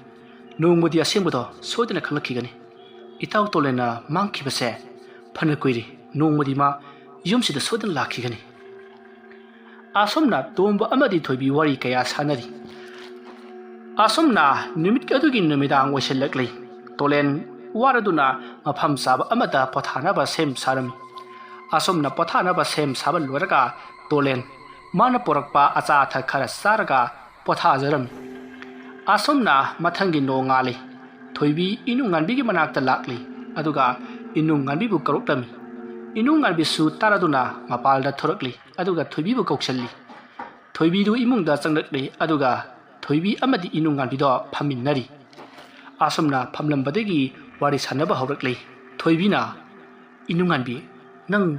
ꯅꯣꯡꯃꯗꯤ ꯑꯁꯦꯡꯕꯗꯣ ꯁꯣꯏꯗꯅ ꯈꯪꯂꯛꯈꯤꯒꯅꯤ꯫ ꯏꯇꯥꯎ ꯇꯣꯂꯦꯟꯅ ꯃꯥꯡꯈꯤꯕꯁꯦ ꯐꯅ ꯀꯨꯏꯔꯦ꯫ ꯅꯣꯡꯃꯗꯤ ꯃꯥ ꯌꯨꯝꯁꯤꯗ ꯁꯣꯏꯗꯅ ꯂꯥꯛꯈꯤꯒꯅꯤ꯫" ꯑꯁꯨꯝꯅ ꯇꯣꯝꯕ ꯑꯃꯗꯤ ꯊꯣꯏꯕꯤ ꯋꯥꯔꯤ ꯀꯌꯥ ꯁꯥꯟꯅꯔꯤ꯫ ꯑꯁꯨꯝꯅ ꯅꯨꯃꯤꯠ ꯑꯗꯨꯒꯤ ꯅꯨꯃꯤꯗꯥꯡ ꯑꯣꯏꯁꯤꯜꯂꯛꯂꯤ꯫ ꯇꯣꯂꯦꯟ ꯋꯥꯔꯗꯨꯅ ꯃꯐꯝ ꯆꯥꯕ ꯑꯃꯗ ꯄꯣꯊꯥꯅꯕ ꯁꯦꯝ ꯁꯥꯔꯝꯃꯤ꯫ ꯑꯁꯨꯝꯅ ꯄꯣꯊꯥꯅꯕ ꯁꯦꯝ ꯁꯥꯕ ꯂꯣꯏꯔꯒ ꯇꯣꯂꯦꯟ ꯃꯥꯅ ꯄꯨꯔꯛꯄ ꯑꯆꯥ ꯑꯊꯛ ꯈꯔ ꯆꯥꯔꯒ ꯄꯣꯊꯥꯖꯔꯝꯃꯤ꯫ ꯑꯁꯨꯝꯅ ꯃꯊꯪꯒꯤ ꯅꯣꯡꯉꯥꯜꯂꯤ꯫ ꯊꯣꯏꯕꯤ ꯏꯅꯨꯡꯉꯥꯟꯕꯤꯒꯤ ꯃꯅꯥꯛꯇ ꯂꯥꯛꯂꯤ, ꯑꯗꯨꯒ ꯏꯅꯨꯡꯉꯥꯟꯕꯤꯕꯨ ꯀꯧꯔꯛꯂꯝꯃꯤ꯫ ꯏꯅꯨꯡꯉꯥꯟꯕꯤꯁꯨ ꯇꯥꯔꯗꯨꯅ ꯃꯄꯥꯜꯗ ꯊꯣꯔꯛꯂꯤ, ꯑꯗꯨꯒ ꯊꯣꯏꯕꯤꯕꯨ ꯀꯧꯁꯤꯜꯂꯤ꯫ ꯊꯣꯏꯕꯤꯗꯨ ꯏꯃꯨꯡꯗ ꯆꯪꯂꯛꯂꯤ, ꯑꯗꯨꯒ ꯊꯣꯏꯕꯤ ꯑꯃꯗꯤ ꯏꯅꯨꯡꯉꯥꯟꯕꯤꯗꯣ ꯐꯝꯃꯤꯟꯅꯔꯤ꯫ ꯑꯁꯨꯝꯅ ꯐꯝꯂꯝꯕꯗꯒꯤ ꯋꯥꯔꯤ ꯁꯥꯟꯅꯕ ꯍꯧꯔꯛꯂꯤ꯫ ꯊꯣꯏꯕꯤꯅ, "ꯏꯅꯨꯡꯉꯥꯟꯕꯤ, ꯅꯪ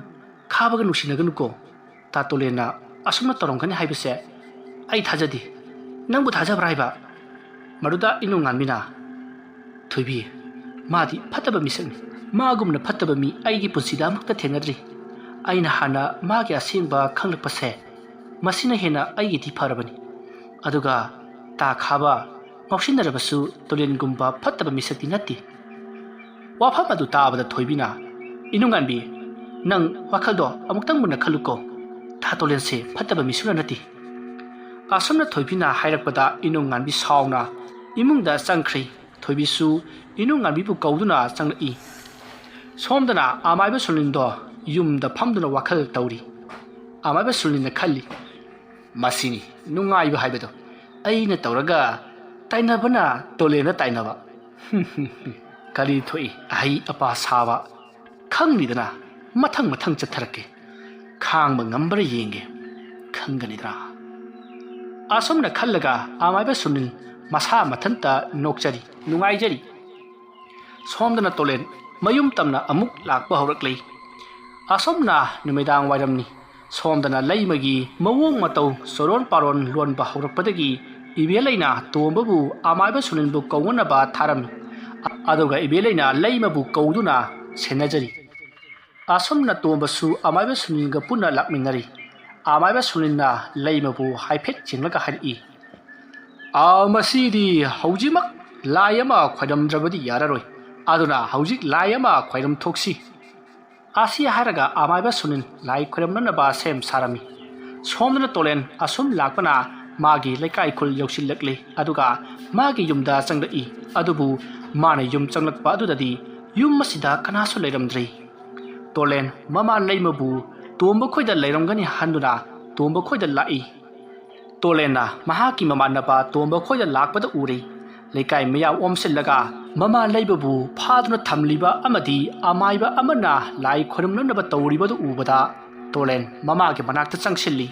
ꯈꯥꯕꯒ ꯅꯨꯡꯁꯤꯅꯒꯅꯨꯀꯣ꯫ ꯇꯥ ꯇꯣꯂꯦꯟꯅ ꯑꯁꯨꯝꯅ ꯇꯧꯔꯝꯒꯅꯤ ꯍꯥꯏꯕꯁꯦ ꯑꯩ ꯊꯥꯖꯗꯦ꯫ ꯅꯪꯕꯨ ꯊꯥꯖꯕ꯭ꯔꯥ ꯍꯥꯏꯕ?" ꯃꯗꯨꯗ ꯏꯅꯨꯡꯉꯥꯟꯕꯤꯅ, "ꯊꯣꯏꯕꯤ, ꯃꯥꯗꯤ ꯐꯠꯇꯕ ꯃꯤꯁꯛꯅꯤ꯫ ꯃꯥꯒꯨꯝꯅ ꯐꯠꯇꯕ ꯃꯤ ꯑꯩꯒꯤ ꯄꯨꯟꯁꯤꯗ ꯑꯃꯨꯛꯇ ꯊꯦꯡꯅꯗ꯭ꯔꯤ꯫ ꯑꯩꯅ ꯍꯥꯟꯅ ꯃꯥꯒꯤ ꯑꯁꯦꯡꯕ ꯈꯪꯂꯛꯄꯁꯦ, ꯃꯁꯤꯅ ꯍꯦꯟꯅ ꯑꯩꯒꯤꯗꯤ ꯐꯔꯕꯅꯤ꯫ ꯑꯗꯨꯒ ꯇꯥ ꯈꯥꯕ ꯉꯥꯎꯁꯤꯟꯅꯔꯕꯁꯨ ꯇꯣꯂꯦꯟꯒꯨꯝꯕ ꯐꯠꯇꯕ ꯃꯤꯁꯛꯇꯤ ꯅꯠꯇꯦ꯫" ꯋꯥꯐꯝ ꯑꯗꯨ ꯇꯥꯕꯗ ꯊꯣꯏꯕꯤꯅ, "ꯏꯅꯨꯡꯉꯥꯟꯕꯤ, ꯅꯪ ꯋꯥꯈꯜꯗꯣ ꯑꯃꯨꯛꯇꯪ ꯃꯨꯟꯅ ꯈꯜꯂꯨꯀꯣ꯫ ꯇꯥ ꯇꯣꯂꯦꯟꯁꯦ ꯐꯠꯇꯕ ꯃꯤꯁꯨꯅ ꯅꯠꯇꯦ꯫" ꯑꯁꯨꯝꯅ ꯊꯣꯏꯕꯤꯅ ꯍꯥꯏꯔꯛꯄꯗ ꯏꯅꯨꯡꯉꯥꯟꯕꯤ ꯁꯥꯎꯅ ꯏꯃꯨꯡꯗ ꯆꯪꯈ꯭ꯔꯦ꯫ ꯊꯣꯏꯕꯤꯁꯨ ꯏꯅꯨꯡꯉꯥꯟꯕꯤꯕꯨ ꯀꯧꯗꯨꯅ ꯆꯪꯂꯛꯏ꯫ ꯁꯣꯝꯗꯅ ꯑꯃꯥꯏꯕ ꯁꯨꯅꯤꯜꯗꯣ ꯌꯨꯝꯗ ꯐꯝꯗꯨꯅ ꯋꯥꯈꯜ ꯇꯧꯔꯤ꯫ ꯑꯃꯥꯏꯕ ꯁꯨꯅꯤꯜꯅ ꯈꯜꯂꯤ, "ꯃꯁꯤꯅꯤ ꯅꯨꯡꯉꯥꯏꯕ ꯍꯥꯏꯕꯗꯣ꯫ ꯑꯩꯅ ꯇꯧꯔꯒ ꯇꯥꯏꯅꯕꯅ ꯇꯣꯂꯦꯟꯗ ꯇꯥꯏꯅꯕ꯫ ꯀꯔꯤ ꯊꯣꯛꯏ ꯑꯍꯩ ꯑꯄꯥ ꯁꯥꯕ? ꯈꯪꯅꯤꯗꯅ, ꯃꯊꯪ ꯃꯊꯪ ꯆꯠꯊꯔꯛꯀꯦ꯫ ꯈꯥꯡꯕ ꯉꯝꯕ꯭ꯔꯥ ꯌꯦꯡꯒꯦ, ꯈꯪꯒꯅꯤꯗꯅ꯫" ꯑꯁꯨꯝꯅ ꯈꯜꯂꯒ ꯑꯃꯥꯏꯕ ꯁꯨꯅꯤꯜ ꯃꯁꯥ ꯃꯊꯟꯇ ꯅꯣꯛꯆꯔꯤ, ꯅꯨꯡꯉꯥꯏꯖꯔꯤ꯫ ꯁꯣꯝꯗꯅ ꯇꯣꯂꯦꯟ ꯃꯌꯨꯝ ꯇꯝꯅ ꯑꯃꯨꯛ ꯂꯥꯛꯄ ꯍꯧꯔꯛꯂꯤ꯫ ꯑꯁꯨꯝꯅ ꯅꯨꯃꯤꯗꯥꯡ ꯋꯥꯏꯔꯝꯅꯤ꯫ ꯁꯣꯝꯗꯅ ꯂꯩꯃꯒꯤ ꯃꯑꯣꯡ ꯃꯇꯧ, ꯆꯣꯔꯣꯟ ꯄꯥꯔꯣꯟ ꯂꯣꯟꯕ ꯍꯧꯔꯛꯄꯗꯒꯤ ꯏꯕꯦꯂꯩꯅ ꯇꯣꯝꯕꯕꯨ ꯑꯃꯥꯏꯕ ꯁꯨꯅꯤꯜꯕꯨ ꯀꯧꯅꯅꯕ ꯊꯥꯔꯝꯃꯤ꯫ ꯑꯗꯨꯒ ꯏꯕꯦꯂꯩꯅ ꯂꯩꯃꯕꯨ ꯀꯧꯗꯨꯅ ꯁꯦꯟꯅꯖꯔꯤ꯫ ꯑꯁꯨꯝꯅ ꯇꯣꯝꯕꯁꯨ ꯑꯃꯥꯏꯕ ꯁꯨꯅꯤꯜꯒ ꯄꯨꯟꯅ ꯂꯥꯛꯃꯤꯟꯅꯔꯤ꯫ ꯑꯃꯥꯏꯕ ꯁꯨꯅꯤꯜꯅ ꯂꯩꯃꯕꯨ ꯍꯥꯏꯐꯦꯠ ꯌꯦꯡꯂꯒ ꯍꯥꯏꯔꯛꯏ, "ꯑꯥ, ꯃꯁꯤꯗꯤ ꯍꯧꯖꯤꯛꯃꯛ ꯂꯥꯏ ꯑꯃ ꯈꯣꯏꯔꯝꯗ꯭ꯔꯕꯗꯤ ꯌꯥꯔꯔꯣꯏ꯫ ꯑꯗꯨꯅ ꯍꯧꯖꯤꯛ ꯂꯥꯏ ꯑꯃ ꯈꯣꯏꯔꯝ ꯊꯣꯛꯁꯤ꯫" ꯑꯁꯤ ꯍꯥꯏꯔꯒ ꯑꯃꯥꯏꯕ ꯁꯨꯅꯤꯜ ꯂꯥꯏ ꯈꯣꯏꯔꯝꯅꯅꯕ ꯁꯦꯝ ꯁꯥꯔꯝꯃꯤ꯫ ꯁꯣꯝꯗꯅ ꯇꯣꯂꯦꯟ ꯑꯁꯨꯝ ꯂꯥꯛꯄꯅ ꯃꯥꯒꯤ ꯂꯩꯀꯥꯏ ꯈꯨꯜ ꯌꯧꯁꯤꯜꯂꯛꯂꯤ, ꯑꯗꯨꯒ ꯃꯥꯒꯤ ꯌꯨꯝꯗ ꯆꯪꯂꯛꯏ꯫ ꯑꯗꯨꯕꯨ ꯃꯥꯅ ꯌꯨꯝ ꯆꯪꯂꯛꯄ ꯑꯗꯨꯗꯗꯤ ꯌꯨꯝ ꯑꯁꯤꯗ ꯀꯅꯥꯁꯨ ꯂꯩꯔꯝꯗ꯭ꯔꯦ꯫ ꯇꯣꯂꯦꯟ ꯃꯃꯥ ꯂꯩꯃꯕꯨ ꯇꯣꯝꯕ ꯈꯣꯏꯗ ꯂꯩꯔꯝꯒꯅꯤ ꯍꯟꯗꯨꯅ ꯇꯣꯝꯕ ꯈꯣꯏꯗ ꯂꯥꯛꯏ꯫ ꯇꯣꯂꯦꯟꯅ ꯃꯍꯥꯛꯀꯤ ꯃꯃꯥꯟꯅꯕ ꯇꯣꯝꯕ ꯈꯣꯏꯗ ꯂꯥꯛꯄꯗ ꯎꯔꯦ꯫ ꯂꯩꯀꯥꯏ ꯃꯌꯥꯝ ꯑꯣꯝꯁꯤꯜꯂꯒ ꯃꯃꯥ ꯂꯩꯕꯕꯨ ꯐꯥꯗꯨꯅ ꯊꯝꯂꯤꯕ ꯑꯃꯗꯤ ꯑꯃꯥꯏꯕ ꯑꯃꯅ ꯂꯥꯏ ꯈꯣꯏꯔꯝꯅꯅꯕ ꯇꯧꯔꯤꯕꯗꯨ ꯎꯕꯗ ꯇꯣꯂꯦꯟ ꯃꯃꯥꯒꯤ ꯃꯅꯥꯛꯇ ꯆꯪꯁꯤꯜꯂꯤ꯫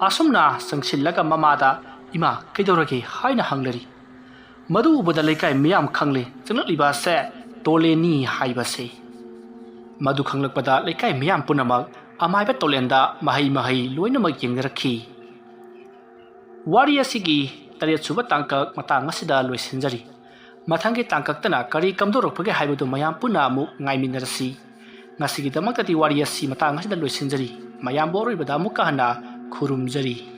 ꯑꯁꯨꯝꯅ ꯆꯪꯁꯤꯜꯂꯒ ꯃꯃꯥꯗ, "ꯏꯃꯥ, ꯀꯩꯗꯧꯔꯒꯦ?" ꯍꯥꯏꯅ ꯍꯪꯂꯔꯤ꯫ ꯃꯗꯨ ꯎꯕꯗ ꯂꯩꯀꯥꯏ ꯃꯤꯌꯥꯝ ꯈꯪꯂꯦ, ꯆꯪꯂꯛꯂꯤꯕ ꯑꯁꯦ ꯇꯣꯂꯦꯟꯅꯤ ꯍꯥꯏꯕꯁꯦ꯫ ꯃꯗꯨ ꯈꯪꯂꯛꯄꯗ ꯂꯩꯀꯥꯏ ꯃꯤꯌꯥꯝ ꯄꯨꯝꯅꯃꯛ ꯑꯃꯥꯏꯕ ꯇꯣꯂꯦꯟꯗ ꯃꯍꯩ ꯃꯍꯩ ꯂꯣꯏꯅꯃꯛ ꯌꯦꯡꯅꯔꯛꯈꯤ꯫ ꯋꯥꯔꯤ ꯑꯁꯤꯒꯤ ꯇꯔꯦꯠ ꯁꯨꯕ ꯇꯥꯡꯀꯛ ꯃꯇꯥꯡ ꯑꯁꯤꯗ ꯂꯣꯏꯁꯤꯟꯖꯔꯤ꯫ ꯃꯊꯪꯒꯤ ꯇꯥꯡꯀꯛꯇꯅ ꯀꯔꯤ ꯀꯝꯗꯧꯔꯛꯄꯒꯦ ꯍꯥꯏꯕꯗꯨ ꯃꯌꯥꯝ ꯄꯨꯟꯅ ꯑꯃꯨꯛ ꯉꯥꯏꯃꯤꯟꯅꯔꯁꯤ꯫ ꯉꯁꯤꯒꯤꯗꯃꯛꯇꯗꯤ ꯋꯥꯔꯤ ꯑꯁꯤ ꯃꯇꯥꯡ ꯑꯁꯤꯗ ꯂꯣꯏꯁꯤꯟꯖꯔꯤ꯫ ꯃꯌꯥꯝꯕꯨ ꯑꯔꯣꯏꯕꯗ ꯑꯃꯨꯛꯀ ꯍꯟꯅ ꯈꯨꯔꯨꯝꯖꯔꯤ꯫